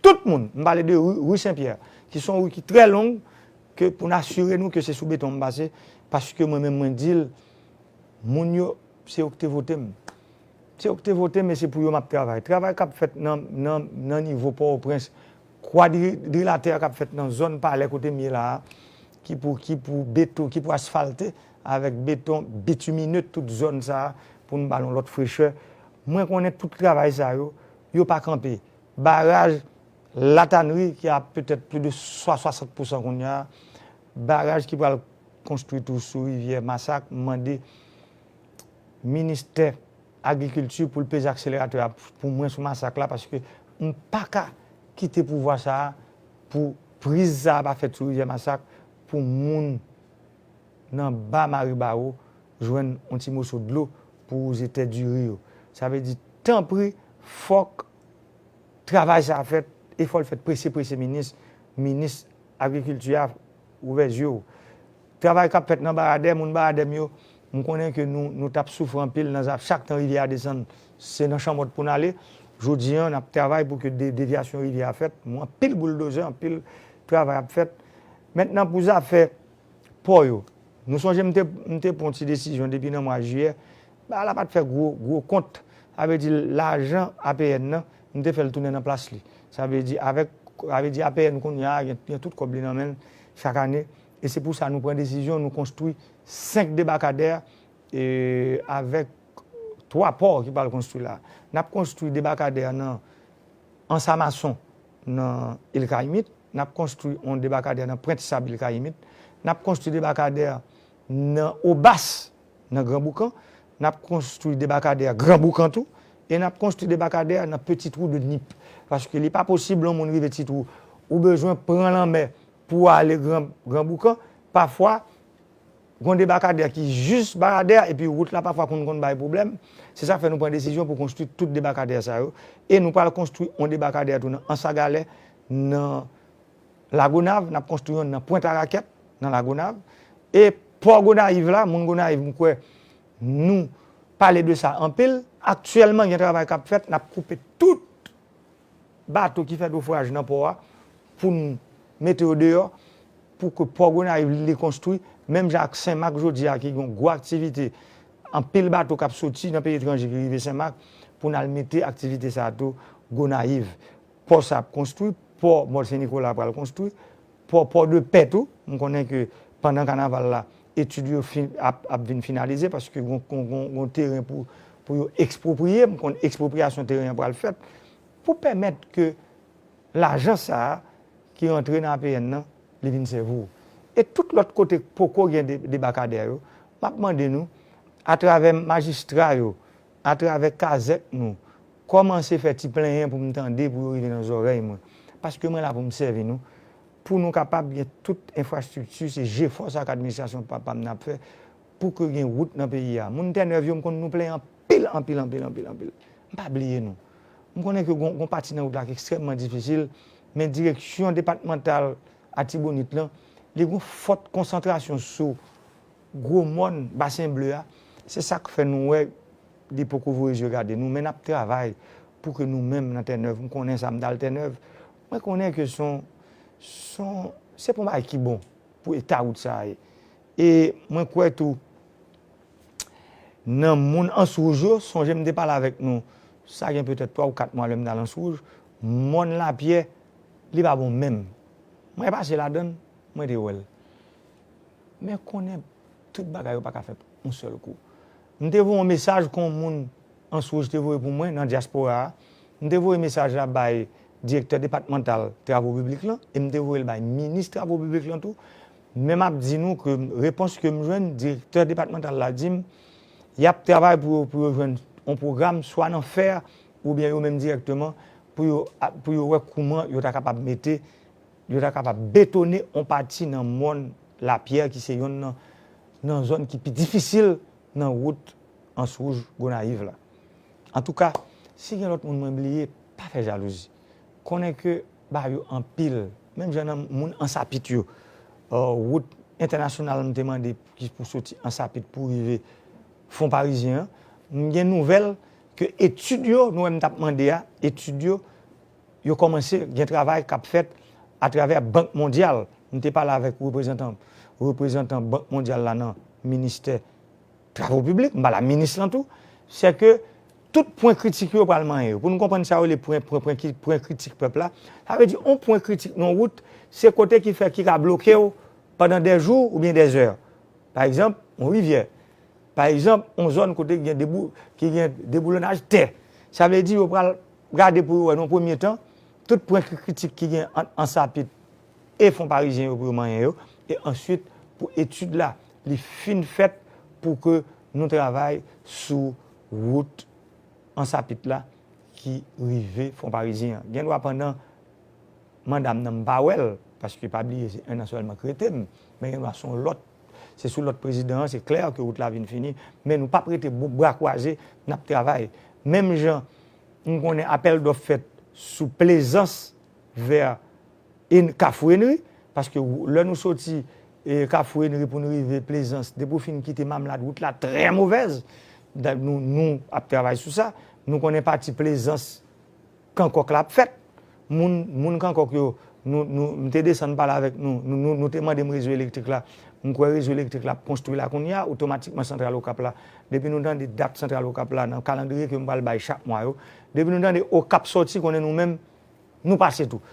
Tout moun, m pale de ri, ri Sen Pyè, ki se yon ri ki trè long, ke pou n asire nou ke se sou beton m pase, paske mwen menm mwen di l, moun yo, se yo ki te vote m. Se yo ki te vote m e se pou yo m ap travay. Travay k ap fèt nan, nan, nan nivo Pòtoprens, kwadrilatè k ap fèt nan zòn Palè kote m ye la a, ki pou, ki pou beton, ki pou asfalte avèk beton bitimine tout zòn sa a pou n ba l yon lòt frechè. Mwen konnen tout travay sa yo, yo pa kanpe. Baraj Latanri ki a petèt plis de swa, swasant pousan kounye a, baraj ki pral konstwi tou sou rivyè Masak, m mande ministè agrikilti pou l peze akseleratè a pou mwen sou Masak la, paske m pa ka kite pouvwa sa a pou priz sa a pa fèt sou rivyè Masak pou moun nan ba Maribawo jwenn yon ti moso dlo pou wouze tè diri yo. Sa vle di, tanpri, fòk travay sa a fèt, e fò l fèt prese, prese, minis, minis agrikilti a, ouvè zye w. Travay k ap fèt nan Baradè, moun Baradè m yo, m konnen ke nou, nou t ap soufri anpil nan zaf, chak tan rivyè a desann, se nan chanmòt pou n ale. Jodi a, n ap travay pou ke de, devyasyon rivyè a fèt, mwen anpil bouldozè, anpil travay ap fèt. Mentnan pou zafè pò yo. Nou sonje m te, m te pran yon ti desizyon depi nan mwa jiyè. Bagay la pa t fè gwo, gwo kont. Sa vle di lajan A P N nan, m te fè l tounen nan plas li. Sa vle di avèk, sa vle di A P N kounye a gen, gen tout kòb li nan men l chak ane. E se pou sa nou pran desizyon, nou konstwi senk debakadè e, avèk twa pò ki pral konstwi la. N ap konstwi debakadè nan Ansamason nan Il Kayimit, n ap konstwi yon debakadè nan Pwent Sab Il Kayimit, n ap konstwi debakadè nan Obas nan Gran Boukan, n ap konstwi debakadè Gran Boukan tou, e n ap konstwi debakadè nan Petit Trou de Nip. Paske li pa posib yon moun rive Ti Trou, ou bezwen pran lanmè pou ale Gran, Gran Boukan. Pafwa, Gen debakadè ki jis baradè, epi wout la pafwa konn konn bay pwoblèm. Se sa k fè nou pran desizyon pou konstwi tout debakadè sa yo. E nou pral konstwi yon debakadè tou nan Anse à Galets, nan Lagonav, n ap konstwi yon nan Pwent a Rakèt, nan Lagonav. E pò Gonayiv la, moun Gonayiv, m kwè nou pale de sa anpil. Aktyèlman, gen travay k ap fèt, n ap koupe tout bato ki fè nofraj nan pò a pou n mete yo deyò, pou ke pò Gonayiv li konstwi, menm jan ak Senmak jodi a ki gen gwo aktivite, anpil bato k ap soti nan peyi etranje ki rive Senmak, pou n al mete aktivite sa a tou Gonayiv. Pò sa ap konstwi, pò Mòn Sen Nikola pral konstwi, pò Pòdepè tou. M konnen ke pandan kanaval la, etid yo fin, ap, ap vin finalize paske gon, gon, gon, gon teren pou, pou yo ekspropriye. M konn ekspropriyasyon teren an pral fèt pou pèmèt ke lajan sa a ki rantre nan A P N nan, li vin sèvi w. E tout lòt kote poko gen de, debakadè yo, m ap mande nou, atravè majistra yo, atravè kazèk nou, kòmanse fè ti plenyen pou m tande, pou yo rive nan zòrèy mwen. Paske mwen la pou m sèvi nou, pou nou kapab gen tout enfrastrikti, se jefò sa k administrasyon papa m nan ap fè, pou ke gen wout nan peyi a. Moun Tènèv yo, m konn nou plenyen anpil, anpil, anpil, anpil, anpil. M pa bliye nou. M konnen ke gon, gon pati nan wout la ki ekstrèmman difisil, men direksyon depatmantal Atibonit lan, li gon fòt konsantrasyon sou gwo mòn Basen Ble a. Se sa k fè nou wè li poko voye zye gade nou, men n ap travay pou ke nou menm nan Tènèv, m konnen sa, m t al Tènèv, mwen konnen ke se yon, se yon, se pa yon bagay ki bon pou eta wout sa a ye. E mwen kwè tou, nan moun Anse Rouge yo, sonje m te pale avèk nou, sa gen petèt twa ou kat mwa lè m t al Anse Rouge, mòn Lapyè, li pa bon menm. Mwen pase ladan l, mwen te wè l. Men konnen tout bagay yo pa ka fèt yon sèl kou. M te voye yon mesaj kon moun Anse Rouge te voye pou mwen nan dyaspora a. M te voye mesaj la bay direktè depatmantal travo piblik lan e m te voye l bay minis travo piblik lan tou. Men m ap di nou ke repons ke m jwenn, direktè depatmantal la di m, y ap travay pou yo, pou yo jwenn yon pwogram, swa nan fè, oubyen yo menm dirèkteman, pou yo, pou yo wè kouman yo ta kapab mete, yo ta kapab betone yon pati nan mòn Lapyè ki se yonn nan, nan zòn ki pi difisil nan wout Anse Rouge Gonayiv la. Antouka, si gen lòt moun mwen bliye, pa fè jalouzi. Konnen ke bagay yo anpil, menm jan nan moun Ansapit yo. Wout entènasyonal m te mande ki pou soti Ansapit pou rive Fon Parizyen an, m gen nouvèl ke etid yo, nou wè m t ap mande a, etid yo, yo kòmanse gen travay k ap fèt atravè Bank Mondyal. M te pale avèk reprezantan, reprezantan Bank Mondyal la nan ministè travo piblik, m pale a minis lan tou, se ke tout pwen kritik yo pral manyen yo. Pou nou konprann sa yo rele pwen, pwen, pwen, ki- pwen kritik pèp la, sa vle di yon pwen kritik nan wout, se kote ki fè ki ka bloke w pandan dè jou oubyen dè zè. Pa egzanp, yon rivyè. Pa egzanp, yon zòn kote ki gen debou, ki gen deboulonnaj tè. Sa vle di yo pral gade pou yo wè nan premye tan, tout pwen ki kritik ki gen ant Ansapit e Fon Parizyen yo pou yo manyen yo, e answit pou etid la, li fin fèt pou ke nou travay sou wout Ansapit la ki rive Fon Parizyen an. Gen dwa pandan manda m nan m pa wè l, paske pa bliye se en an sèlman k rete m, men gen dwa se yon lòt, se sou lòt prezidan an, se klè ke wout la vin fini, men nou p ap rete bra kwaze, n ap travay. Menm jan m konnen apèl dòf fèt sou Plezans vè Kafou Enri, paske lè nou soti Kafou Enri pou n rive Plezans, depi w fin kite Mamlad, wout la trè movèz. Nou, nou ap travay sou sa. Nou konnen pati Plezans Kankòk la ap fèt. Moun, moun Kankòk yo, nou, nou, m te desann pale avèk nou, nou, nou, nou te mande m rezo elektrik la. M kwè rezo elektrik la ap konstwi la kounye a, otomatikman Santral Okap la. Depi nou tande dat Santral Okap la nan kalandriye ke m pral bay chak mwa yo, depi nou tande Okap sòti, konnen nou menm, nou pase tou.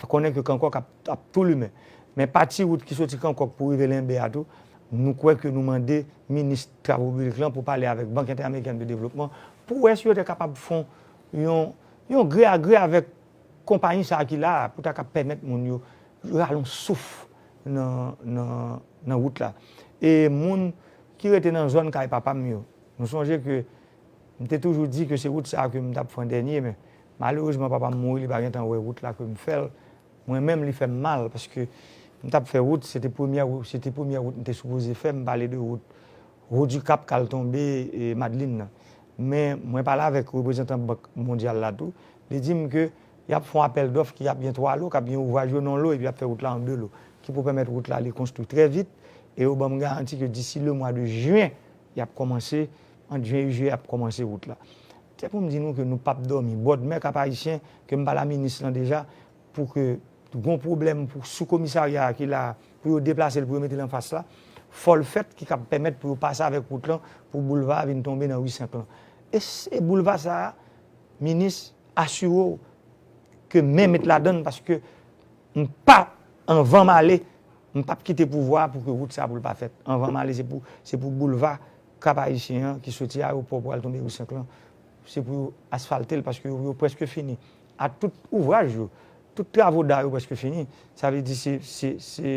Konnen ke Kankòk ap, ap tou limen. Men pati wout ki soti Kankòk pou rive Lenbe a tou, nou kwè ke nou mande minis travo piblik lan pou pale avèk Bank Entèamerikèn de Devlopman pou wè si yo te kapab fè yon, yon gre a gre avèk konpayi sa a ki la a pou ta kab pèmèt moun yo rale yon souf nan, nan, nan wout la. E moun ki rete nan zòn kay papa m yo, nou sonje ke m te toujou di ke se wout sa a ke m t ap fè an dènye, men malerezman papa m mouri, li pa gentan wè wout la ke m fè l. Mwen menm, li fè m mal, paske M t ap fè wout, se te premyè, se te premyè wout m te sipoze fè, m pale de wout Haut du Cap k al tonbe e Madlin nan. Men mwen pale avèk reprezantan Bank Mondyal la tou, li di m ke y ap fè yon apèl dòf ki ap gen twa lo, k ap gen ouvraj yo nan yon lo, epi y ap fè wout la an de lo, ki pou pèmèt wout la li konstwi trè vit, e yo ban m garanti ke disi le mwa de jen, y ap kòmanse, ant jen e jiyè, y ap kòmanse wout la. Se pou m di nou ke nou p ap dòmi. Bòdmè Kap Ayisyen, ke m pale a minis lan deja, pou ke gon pwoblèm pou sou komisarya a ki la, pou yo deplase l, pou yo mete l anfas la, fò l fèt ki kab pèmèt pou yo pase avèk wout lan, pou boulva a vin tonbe nan ri Senk lan. E, s- e boulva sa a, minis, asire w ke men met ladan l, paske m pa, anvan m ale, m p ap kite pouvwa a pou ke wout sa a pou l pa fèt. Anvan m ale, se pou, se pou boulva Kap Ayisyen an ki soti ayewopò pou al tonbe ri Senk lan, se pou yo asfalte l, paske yo, yo prèske fini. A tout ouvraj yo, tout travo da yo prèske fini. Sa vle di se, se, se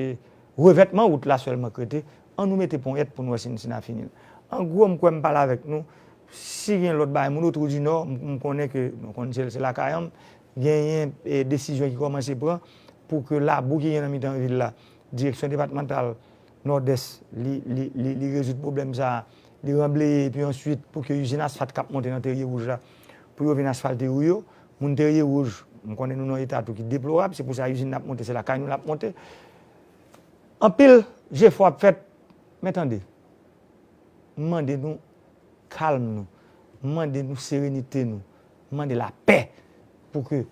revètman wout la sèlman k rete. Ann nou mete ponyèt pou n wè si n, si n a fini l. An gwo, m kwè m pale avèk nou. Si gen lòt bagay, moun Otwou di Nò, m, m konnen ke, nou konn se, se lakay an m, genyen e, desizyon ki kòmanse pran pou ke labou ki gen nan mitan vil la, direksyon depatmantal Nòdès, li, li, li, li rezoud pwoblèm sa a, li ranbleye, epi answit pou ke izin asfalt k ap monte nan Terye Wouj la, pou yo vin asfalte ri yo. Moun Terye Wouj, m konnen nou nan eta tou ki deplorab, se pou sa izin n ap monte, se lakay nou l ap monte. Anpil jefò ap fèt, men tande, m mande nou kalm nou, m mande nou serenite nou, m mande lapè pou ke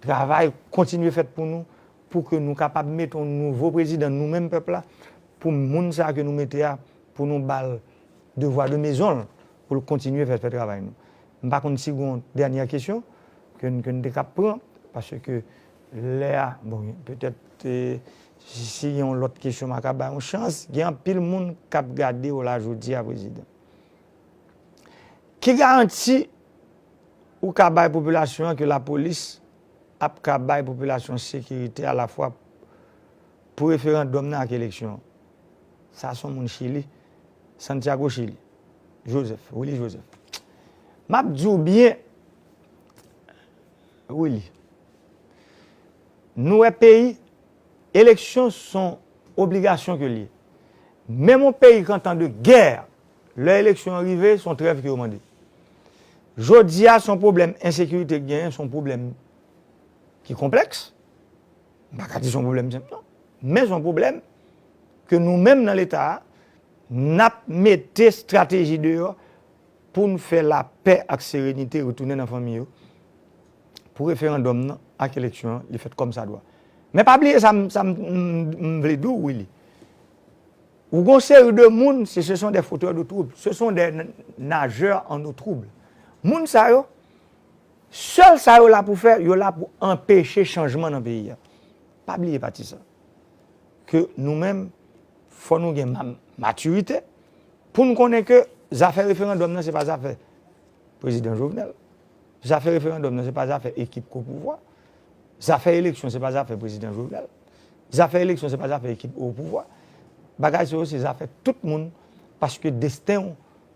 travay kontinye fèt pou nou, pou ke nou kapab mete yon nouvo prezidan, nou menm pèp la, pou moun sa a ke nou mete a, pou nou ba l devwa de mezon l, pou l kontinye fè, fè travay nou. M pa konn si gon dènyè kesyon ke n, ke n te kab pran, paske lè a, bon, petèt, eh, si, si gen yon lòt kesyon, m a ka bay yon chans, gen anpil moun k ap gade w la jodi a, prezidan. Ki garanti ou ka bay popilasyon an ke lapolis ap ka bay popilasyon sekirite alafwa pou referandòm nan ak eleksyon an? Sa se yon moun Chili, Santiago, Chili. Joseph, Willy Joseph. M ap di w byen, Willy. Nou wè peyi, eleksyon se yon obligasyon ke l ye. Menm yon peyi k an tan de gè, lè eleksyon an rive, se yon trèv ke yo mande. Jodi a, se yon pwoblèm ensekirite k genyen, se yon pwoblèm ki konplèks. M pa ka di se yon pwoblèm senp, non. Men se yon pwoblèm ke nou menm nan Leta a, n ap mete estrateji deyò pou n fè lapè ak serenite retounen nan fanmi yo, pou referandòm nan ak eleksyon an, li fèt kòmsadwa. Men pa bliye sa m, sa m, m, m vle di w, Willy. Ou gon seri de moun, se, ce sont des fauteurs de troubles, ce sont des n- nageurs en eau trouble. Moun sa yo, sèl sa yo la pou fè, yo la pou anpeche chanjman nan peyi a. Pa bliye pati sa. Ke nou menm, fò nou gen ma- matirite pou n konnen ke zafè referandòm nan, se pa zafè prezidan Jovenel. Zafè referandòm nan, se pa zafè ekip k o pouvwa. Zafè eleksyon, se pa zafè prezidan Jovenel. Zafè eleksyon, se pa zafè ekip o pouvwa. Bagay sa yo, se zafè tout moun, paske desten w,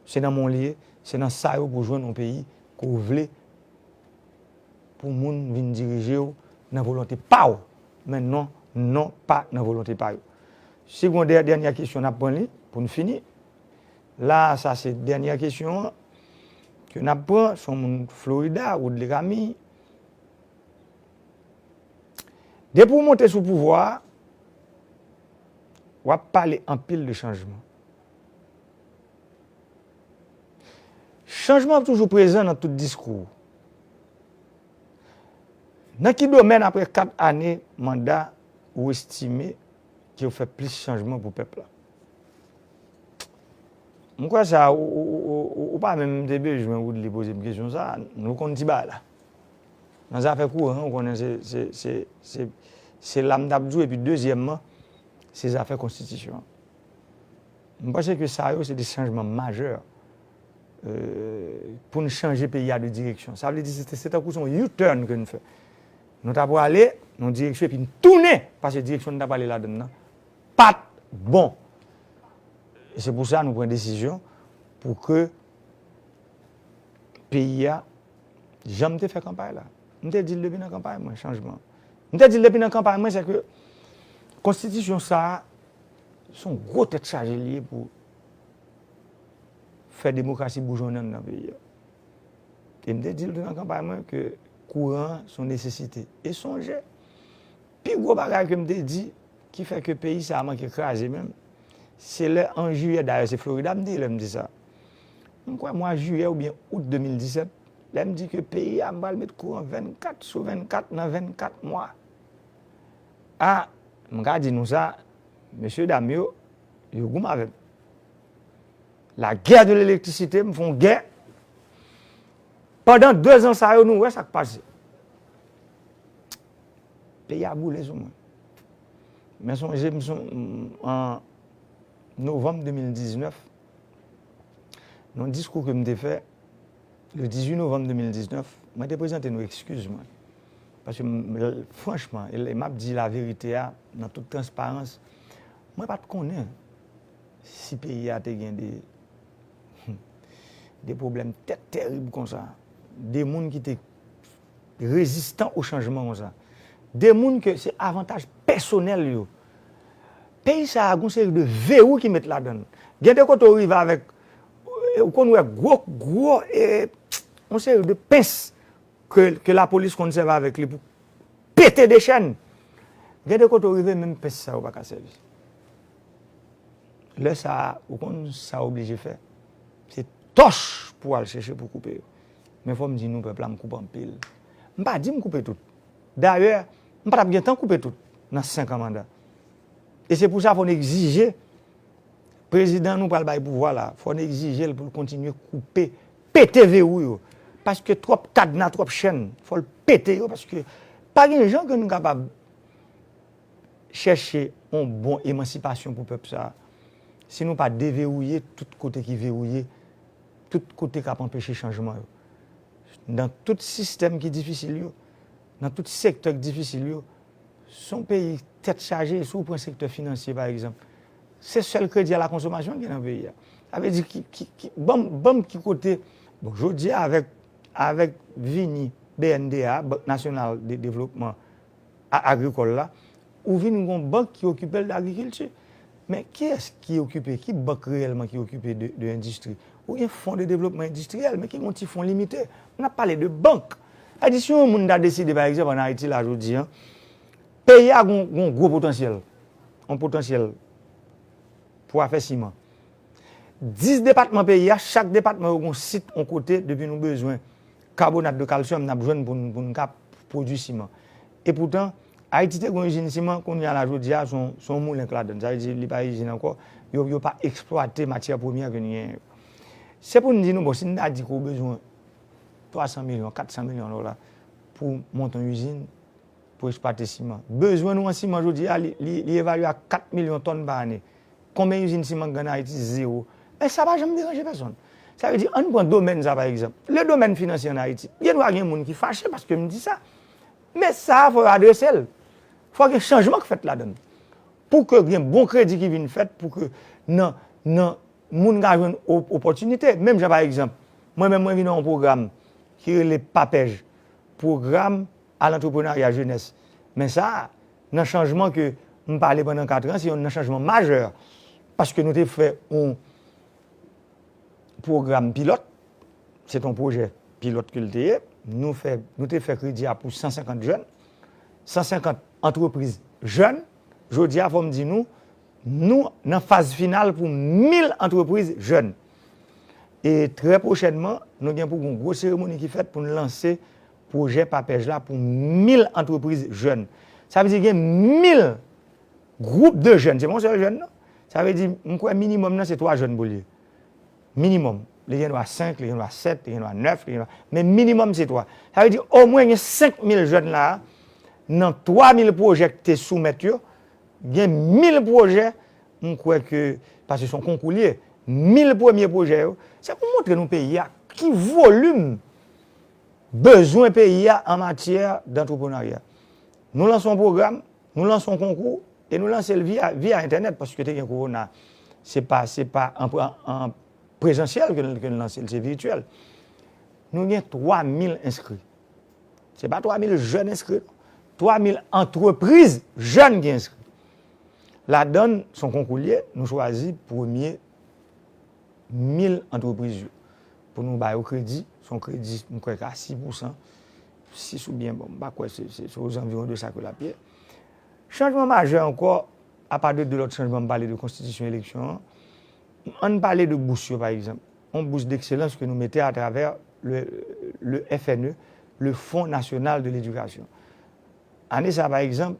se nan men w li ye, se nan sa yo pou jwenn yon peyi ke w vle pou moun vin dirije w nan volonte pa w, men non, non pa nan volonte pa yo. Si gon dè- dènyè kesyon, n ap pran li pou n fini. La, sa se dènyè kesyon an ke n ap pran. Se yon moun Florida, Woodley Camille. Depi w monte sou pouvwa a, w ap pale anpil de chanjman. Chanjman ap toujou prezan nan tout diskou w. Nan ki domèn, apre kat ane manda, ou estime ke w fè plis chanjman pou pèp la? M kwè sa, ou, ou, ou, ou, ou pa menm te bezwen Woodley poze m kesyon sa, nou konn ti bagay la. Nan zafè kouran, ou konnen se, se, se, se, se la m t ap di w, epi dezyèmman, se zafè konstitisyon an. M panse ke sa yo, se de chanjman majè, euh, pou n chanje peyi a de direksyon. Sa vle di, se, se tankou se yon U-turn ke n fè. Nou ta prale nan yon direksyon, epi n tounen, paske direksyon n ta prale ladan l nan pa t bon. E se pou sa nou pran desizyon pou ke peyi a, jan m te fè kanpay la. M te di l depi nan kanpay mwen, chanjman. M te di l depi nan kanpay mwen, se ke Konstitisyon sa a, se yon gwo tèt chaje li ye pou fè demokrasi boujonnen anndan peyi a. E m te di l tou nan kanpay mwen ke kouran an se yon nesesite. E sonje, pi gwo bagay ke m te di ki fè ke peyi sa a manke kraze menm, se lè an jiyè, dayè se Florida m te ye lè m di sa. M kwè mwa jiyè oubyen out de mil disèt, lè m di ke peyi a m pral met kouran vennkat sou vennkat nan vennkat mwa. A, m ka di nou sa, mesye dam yo, yo goumen avè m. La guerre de l'électricité, m fè yon gè. Pandan dezan sa yo, nou wè sa k pase. Peyi a boule sou mwen. Men sonje m sou, an novanm de mil diznèf, nan yon diskou ke m te fè, le dizuit novanm de mil diznèf, mwen te prezante nou ekskiz mwen. Paske m, franchman, e m ap di laverite a nan tout transparans, mwen pa t konnen si peyi a te gen de, de pwoblèm tèt terib konsa. De moun ki te rezistan o chanjman konsa. De moun ke se avantaj pèsonèl yo. Peyi sa a, gon seri de verou ki met ladan l. Gen de kote w rive avèk, ou konn wè gwo, gwo, e, yon seri de pens ke, ke lapolis konn sèvi avèk li pou pete de chèn. Gen de kote w rive, menm pens sa yo pa ka sèvi. Lè sa a, ou konn sa w oblije fè? Se tòch pou w al chèche pou koupe yo. Men fò m di nou, pèp la, m koupe anpil. M pa di m koupe tout. Dayè, m pa t ap gen tan koupe tout nan senk an manda. E se pou sa fò n egzije prezidan nou pral bay pouvwa la, fò n egzije l pou l kontinye koupe, pete verou yo. Paske twòp kadna, twòp chèn, fò l pete yo, paske pa gen jan ke nou kapab chèche yon bon emansipasyon pou pèp sa a, si nou pa deverouye tout kote ki verouye, tout kote k ap anpeche chanjman yo. Nan tout sistèm ki difisil yo, nan tout sektè ki difisil yo, se yon peyi tèt chaje, si w pran sektè finansye, pa egzanp, se sèl kredi a la konsomasyon ki gen nan peyi a. Sa vle di, ki, ki, ki, ban m, ban m ki kote, bon, jodi a, avèk, avèk vini B N D A, Bank Nasyonal de Devlopman a-, Agrikòl la, ou vin gon bank ki okipe l de agrikilti. Men kiyès ki okipe, ki bank reyèlman ki okipe de, de endistri? Ou gen fon de devlopman endistriyèl, men ki gon ti fon limite. N ap pale de bank. Sa di, si yon moun ta deside, pa egzanp, ann Ayiti la, jodi a, peyi a gon, gon gwo potansyèl. Yon potansyèl pou afè siman. Dis depatman peyi a, chak depatman yo gon sit, yon kote, depi nou bezwen karbonat de kalsyòm, n ap jwenn pou n, pou n ka pwodui siman. Epoutan, Ayiti te gon izin siman, kounye a la, jodi a, se yon, se yon moulen k ladan l. Sa vle di, li pa izin ankò, yo, yo pa eksplwate matyè premyè ke n genyen yo. Se pou n di nou, bon, si n ta di ke w bezwen twa san milyon, kat san milyon dola pou monte yon izin, pou eksplwate siman. Bezwen nou an siman jodi a, li, li, li evalye a kat milyon tòn pa ane. Konbyen izin siman k gen ann Ayiti? Zewo. Men sa pa janm deranje pèsonn. Sa vle di, ann pran domèn sa, pa egzanp. Le domèn finansye ann Ayiti. Gen dwa gen moun ki fache paske m di sa. Men sa a, fò yo adrese l. Fò gen chanjman k fèt ladan l. Pou ke gen bon kredi ki vin fèt, pou ke nan, nan moun ka jwenn o-, opòtinite. Menm jan, pa egzanp, mwen menm, mwen vin nan yon pwogram ki rele papèj, pwogram a lantreprenarya jenès. Men sa, nan chanjman ke m pale pandan kat an, se youn nan chanjman majè. Paske nou te fè yon pwogram pilòt, se te yon pwojè pilòt ke l te ye. Nou fè, nou te fè kredi a pou san senkant jèn, san senkant antrepriz jèn. Jodi a, fò m di nou, nou nan faz final pou mil antrepriz jèn. E trè pwochènman, nou gen pou gon gwo seremoni ki fèt pou n lanse pwojè papèj la pou mil antrepriz jèn. Sa vle di gen mil gwoup de jèn, se pa yon sèl jèn, non. Sa vle di, m kwè minimòm nan se twa jèn pou l ye. Minimòm. Li gen dwa senk, li gen dwa sèt, li gen dwa nèf, li gen dwa, men minimòm se twa. Sa vle di, omwen gen senk mil jèn la a, nan twa mil pwojè ki te soumèt yo, gen mil pwojè, m kwè ke, paske se yon konkou li ye, mil premye pwojè yo, se pou montre nou peyi a, ki volim bezwen peyi a an matyè dantreprenarya. Nou lanse yon pwogram, nou lanse yon konkou, e nou lanse l via, via entènèt, paske te gen kowona. Se pa, se pa an, an, an prezansyèl ke n, ke n lanse l, se vityèl. Nou gen twa mil enskri. Se pa twa mil jèn enskri, non. Twa mil antrepriz jèn ki enskri. Ladan l, se yon konkou l ye, nou chwazi premye mil antrepriz yo. Pou nou ba yo kredi, se yon kredi, m kwè, a sis pousan, sis oubyen, bon, m pa kwè se, se, se ozanviwon de sa ke l ap ye. Chanjman majè ankò, apa de de lòt chanjman, m pale de konstitisyon eleksyon an, ann pale de bous yo, pa egzanp. Yon bous dekselans ke nou mete atravè le, le F N E, le Fonds National de l'Éducation. Ane sa, pa egzanp,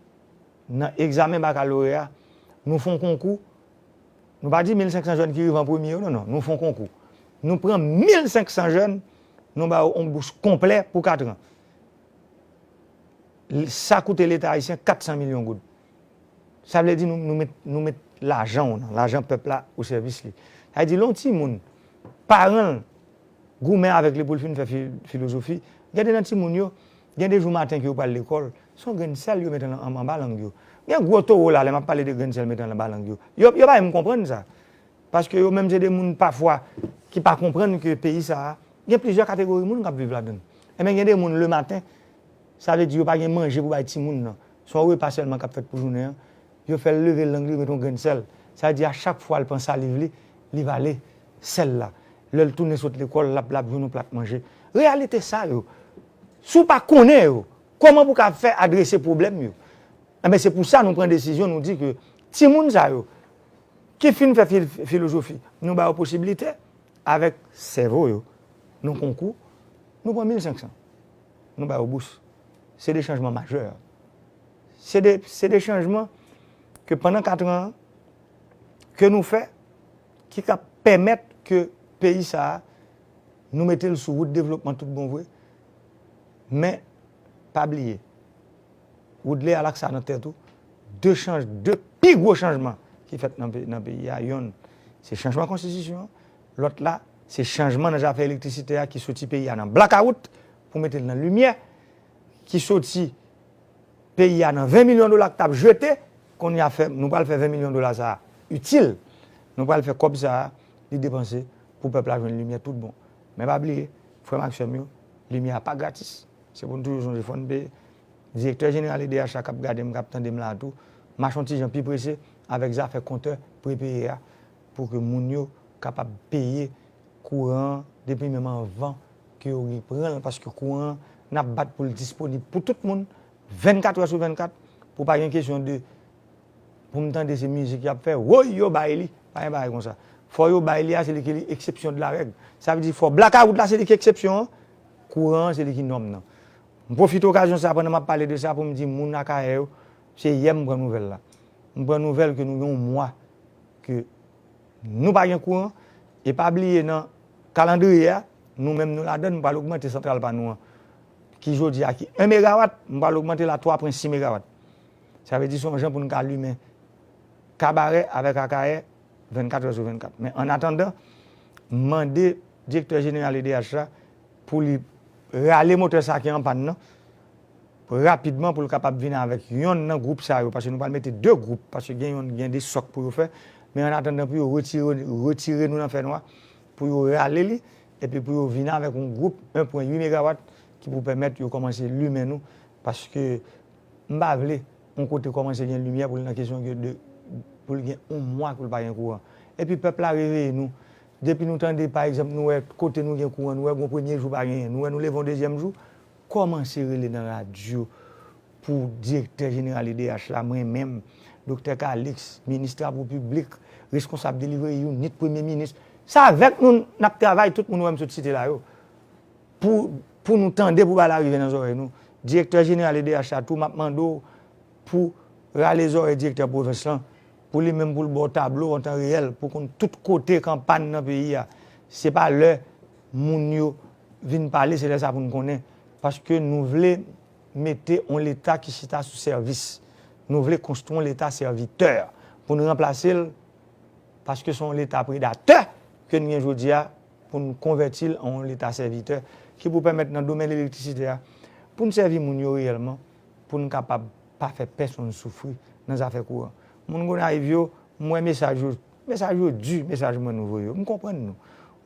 nan egzamen bakaloreya, nou fè yon konkou. Nou pa di mil senk san jèn ki rive an premye yo, non, non. Nou fè yon konkou. Nou pran mil senk san jèn, nou ba yo yon bous konplè pou kat an. L-, sa koute Leta ayisyen kat san milyon goud. Sa vle di nou, nou met, nou met lajan w nan, lajan pèp la o sèvis li. Sa vle di lè yon timoun, paran l goumen avèk li pou l fin fè fi-, filozofi. Gen de nan timoun yo, gen de jou maten ke yo pral lekòl, se yon grenn sèl yo mete nan, an, anba lang yo. Gen gwo towo la, lè m ap pale de grenn sèl mete anba lang yo. Yo, yo pa menm konprann sa. Paske yo menm se de moun pafwa ki pa konprann ke peyi sa a, gen plizyè kategori moun k ap viv ladan l. Enben, gen de moun le maten, sa vle di yo pa gen manje pou bay timoun nan. Se yon repa sèlman k ap fèt pou jounen an. Yo fè l leve lang li, yo met yon grenn sèl. Sa vle di a chak fwa l pran saliv li, li vale sèl la. Lè l tounen sot lekòl, l ap, l ap jwenn yon plat manje. Reyalite sa yo, si w pa konnen yo, kòman pou w ka fè adrese pwoblèm yo? Enben, se pou sa nou pran desizyon, nou di ke timoun sa yo, ki fin fè fil-, filozofi, nou ba yo posiblite, avèk sèvo yo, nan konkou, nou pran mil senk san. Nou ba yo bous. Se de chanjman majè. Se de, se de chanjman ke pandan kat an, ke nou fè, ki ka pèmèt ke peyi sa a, nou mete l sou wout devlopman tout bon vre. Men, pa bliye, Woodley Alexa nan tèt ou, de chanj-, de pi gwo chanjman ki fèt nan pe-, nan peyi a, yonn, se chanjman konstitisyon an, lòt la, se chanjman nan zafè elektrisite a ki soti peyi a nan blakawout pou mete l nan limyè, ki soti peyi a nan ven milyon dola k t ap jete, kounye a fè, nou pral fè ven milyon dola sa a itil. Nou pral fè kòb sa a, li depanse pou pèp la jwenn limyè tout bon. Men pa bliye, frè m ak sè m yo, limyè a pa gratis. Se pou n toujou sonje, fò n peye. Direktè jeneral E D H la k ap gade m, k ap tande m la a tou, mache yon ti jan pi prese avèk zafè kontè prepeye a, pou ke moun yo kapab peye kouran an depi menm anvan ke yo reprann l, paske kouran an, n ap bat pou l disponib pou tout moun, vennkat è sou vennkat, pou pa gen kesyon de, pou m tande se mizik y ap fè, woy, yo bay li, pa gen bagay konsa. Fò yo bay li a, se li ki eksepsyon de la règ. Sa vle di fò blakawout la, se li ki eksepsyon an, kouran an, se li ki nòm nan. M pwofite okazyon sa a pandan m ap pale de sa pou m di moun Akayè yo, se yè m pran nouvèl la. M pran nouvèl ke nou gen yon mwa ke nou pa gen kouran, e pa bliye nan kalandriye a, nou menm nou ladan, nou pral ogmante santral pa nou an, ki jodi a ki en megawat, m pral ogmante l a twa pwen sis megawat. Sa vle di se yon jan pou n ka limen Kabarè avèk Akayè vennkat è sou vennkat. Men annatandan, m mande direktè jeneral E D H la pou li rale motè sa a ki an pàn nan, rapidman pou l kapab vin avèk yonn nan gwoup sa yo, paske nou pral mete de gwoup, paske gen yonn, gen de sòk pou yo fè, men annatandan pou yo retire, retire nou nan fènwa, pou yo rale li, epi pou yo vin avèk yon gwoup en pwen uit megawat ki pou pèmèt yo kòmanse limen nou, paske m pa vle yon kote kòmanse gen limyè pou l nan kesyon de, pou l gen yon mwa pou l pa gen kouran. Epi pèp la reveye nou. Depi nou tande, pa egzanp, nou wè kote nou gen kouran, nou wè gon premye jou pa genyen, nou wè nou leve yon dezyèm jou, kòmanse rele nan radyo pou direktè jeneral E D H la, mwen menm, Doktè Calixte, minis Travo Piblik, reskonsab delivery unit, premye minis. Se avèk nou n ap travay, tout moun ou wè m sot site la yo. Pou, pou nou tande, pou bagay la rive nan zòrèy nou. Direktè jeneral E D H la tou, m ap mande w pou rale zòrèy direktè pwovens lan, pou li menm pou l ba w tablo an tan reyèl, pou konn tout kote k an pàn nan peyi a. Se pa lè moun yo vin pale, se lè sa pou n konnen. Paske nou vle mete yon Leta ki chita sou sèvis. Nou vle konstwi yon Leta sèvitè pou n ranplase l, paske se yon Leta predatè ke n gen jodi a, pou n konvèti l an yon Leta sèvitè ki pou pèmèt nan domèn elektrisite a, pou n sèvi moun yo reyèlman, pou n kapab pa fè pèsonn soufri nan zafè kouran. Moun Gonayiv yo, m wè mesaj yo, mesaj yo di, mesaj mwen nou voye yo. M konprann nou.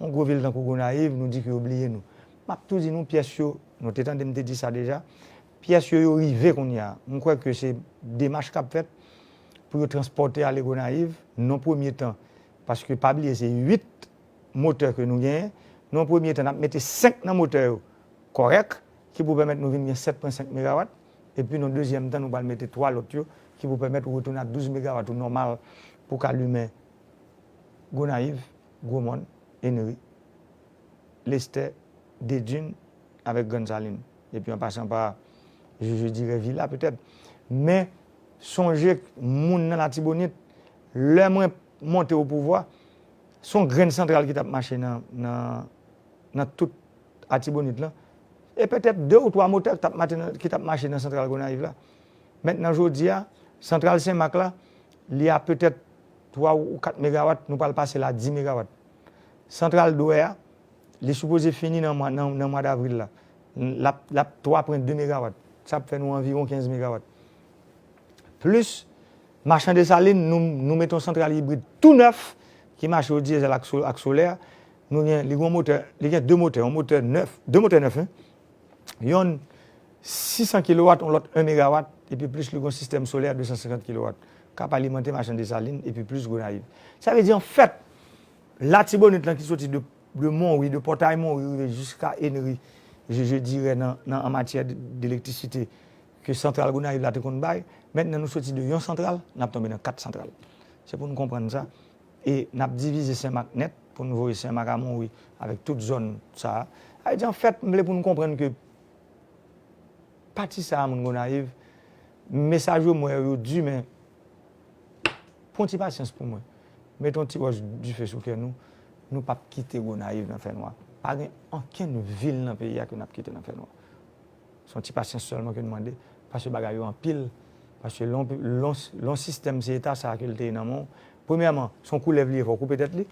Yon gwo vil tankou Gonayiv, nou di ke yo bliye nou. M ap tou di nou pyès yo, nou te tande m te di sa deja, pyès yo, yo rive kounye a. M kwè ke se demach k ap fèt pou yo transpòte ale Gonayiv, nan premye tan, paske pa bliye se uit motè ke nou genyen, nan premye tan n ap mete senk nan motè yo kòrèk, ki pou pèmèt nou vin gen sèt pwen senk megawat, epi nan dezyèm tan nou pral mete twa lòt yo, ki pou pèmèt ou retounen a douz megawat ou nòmal pou ka limen Gonayiv, Gwomòn, Enri, Lestè, Dedin avèk Grann Salin. Epi an pasan pa, je, je dirais Vila petèt. Men sonje moun nan Latibonit, lè mwen monte o pouvwa, se yon grenn santral ki t ap mache nan, nan, nan tout Latibonit lan. E petèt de ou twa motè ki t ap mache nan, ki t ap mache nan santral Gonayiv la. Mentnan jodi a, santral Senmak la, li a petèt twa ou kat megawat, nou pral pase l a dis megawat. Santral Dwè a, li sipoze fini nan mwa, nan, nan mwa davril la. L ap, l ap twa pwen de megawat. Sa ap fè nou anviwon kenz megawat. Plis, Machan Desalin, nou, nou mete yon santral ibrid tou nèf ki mache o dyezèl ak so-, ak solè. Nou gen, li gen yon motè, li gen de motè, yon motè nèf, de motè nèf, wi. Yonn sis san kilowat, yon lòt en megawat, epi plis li gen yon sistèm solè de san senkant kilowat k ap alimante Machan Desalin epi plis Gonayiv. Sa vle di, anfèt, Latibonit lan ki soti de, de Monwi, de Pòtay Monwi, rive jiska Enri, je, je dirais, nan, nan, an matyè de, de elektrisite ke santral Gonayiv la te konn bay. Mentnan nou soti de yon santral, n ap tonbe nan kat santral. Se pou nou konprann sa. E n ap divize Senmak nèt pou n voye Senmak a Monwi avèk tout zòn sa a. Sa vle di, anfèt, m vle pou n konprann ke pati sa a, moun Gonayiv, mesaj yo m wè yo di, men pran ti pasyans pou mwen. Mete yon ti wòch dife sou kè nou. Nou p ap kite Gonayiv nan fènwa. Pa gen okenn vil nan peyi a ke n ap kite nan fènwa. Se yon ti pasyans sèlman ke n mande, paske bagay yo anpil, paske lè yon, lè yon, lè yon sistèm se eta sa a ke l te ye nan men w, premyèman, se yon koulèv li ye, fò w koupe tèt li.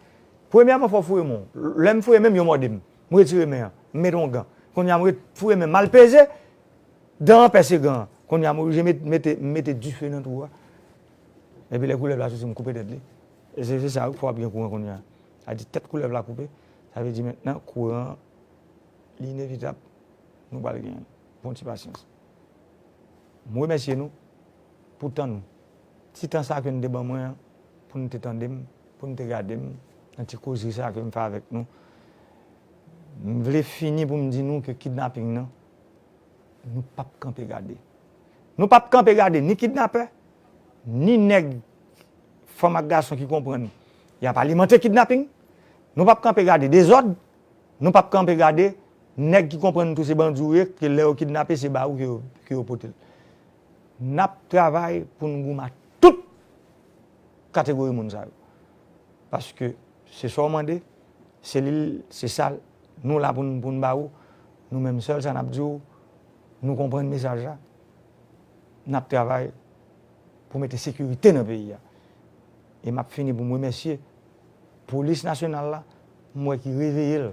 Premyèman, fò w foure men w. Lè m foure men m, yo mòde m. M retire men an, m mete yon gan. Kounye a, m ret-, foure men m, m al peze, dan an pèse gan an. Kounye a, m oblije met-, mete, mete dife nan twou a. Epi lè koulèv la soti, m koupe tèt li. E se, se sa, fò w ap gen kouran kounye a. Sa di tèt koulèv la koupe, sa vle di mentnan kouran an, li inevitab. Nou pral genyen. Pran ti pasyans. M remèsye nou pou tan nou. Ti tan sa ke n te ban mwen an, pou n te tande m, pou n te gade m, nan ti kozri sa ke m fè avèk nou. M vle fini pou m di nou ke kidnaping nan, nou p ap kanpe gade. Nou p ap kanpe gade ni kidnapè, ni nèg, fanm ak gason ki konprann y ap alimante kidnaping. Nou p ap kanpe gade dezòd. Nou p ap kanpe gade nèg ki konprann tou se bandi w ye, ke lè yo kidnape, se ba ou ke yo, ke yo pote l. N ap travay pou n goumen ak tout kategori moun sa yo. Paske se sa w mande, se li l, se sa l, nou la pou n, pou n ba ou. Nou menm, sèl sa n ap di w, nou konprann mesaj la. N ap travay pou mete sekirite nan peyi a. E m ap fini pou m remèsye Polis Nasyonal la, m wè ki reveye l.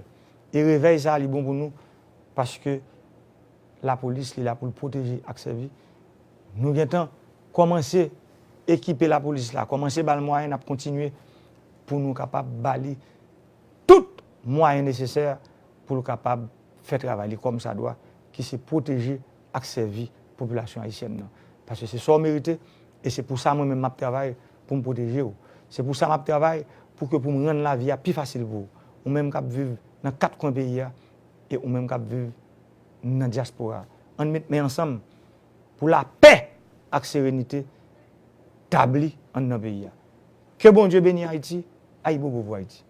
E revèy sa a, li bon pou nou, paske lapolis, li la pou l pwoteje ak sèvi. Nou gentan kòmanse ekipe lapolis la, kòmanse ba l mwayen, n ap kontinye pou nou kapab ba li tout mwayen nesesè pou l kapab fè travay li kòmsadwa, ki se pwoteje ak sèvi popilasyon ayisyèn nan. Paske se sa w merite, e se pou sa mwen menm m ap travay pou m pwoteje w. Se pou sa m ap travay pou ke pou m rann lavi a pi fasil pou ou. Ou menm k ap viv nan kat kwen peyi a, e ou menm k ap viv nan dyaspora a. Ann met men ansanm pou lapè ak serenite tabli anndan peyi a. Ke Bondye beni Ayiti, ayibobo pou Ayiti.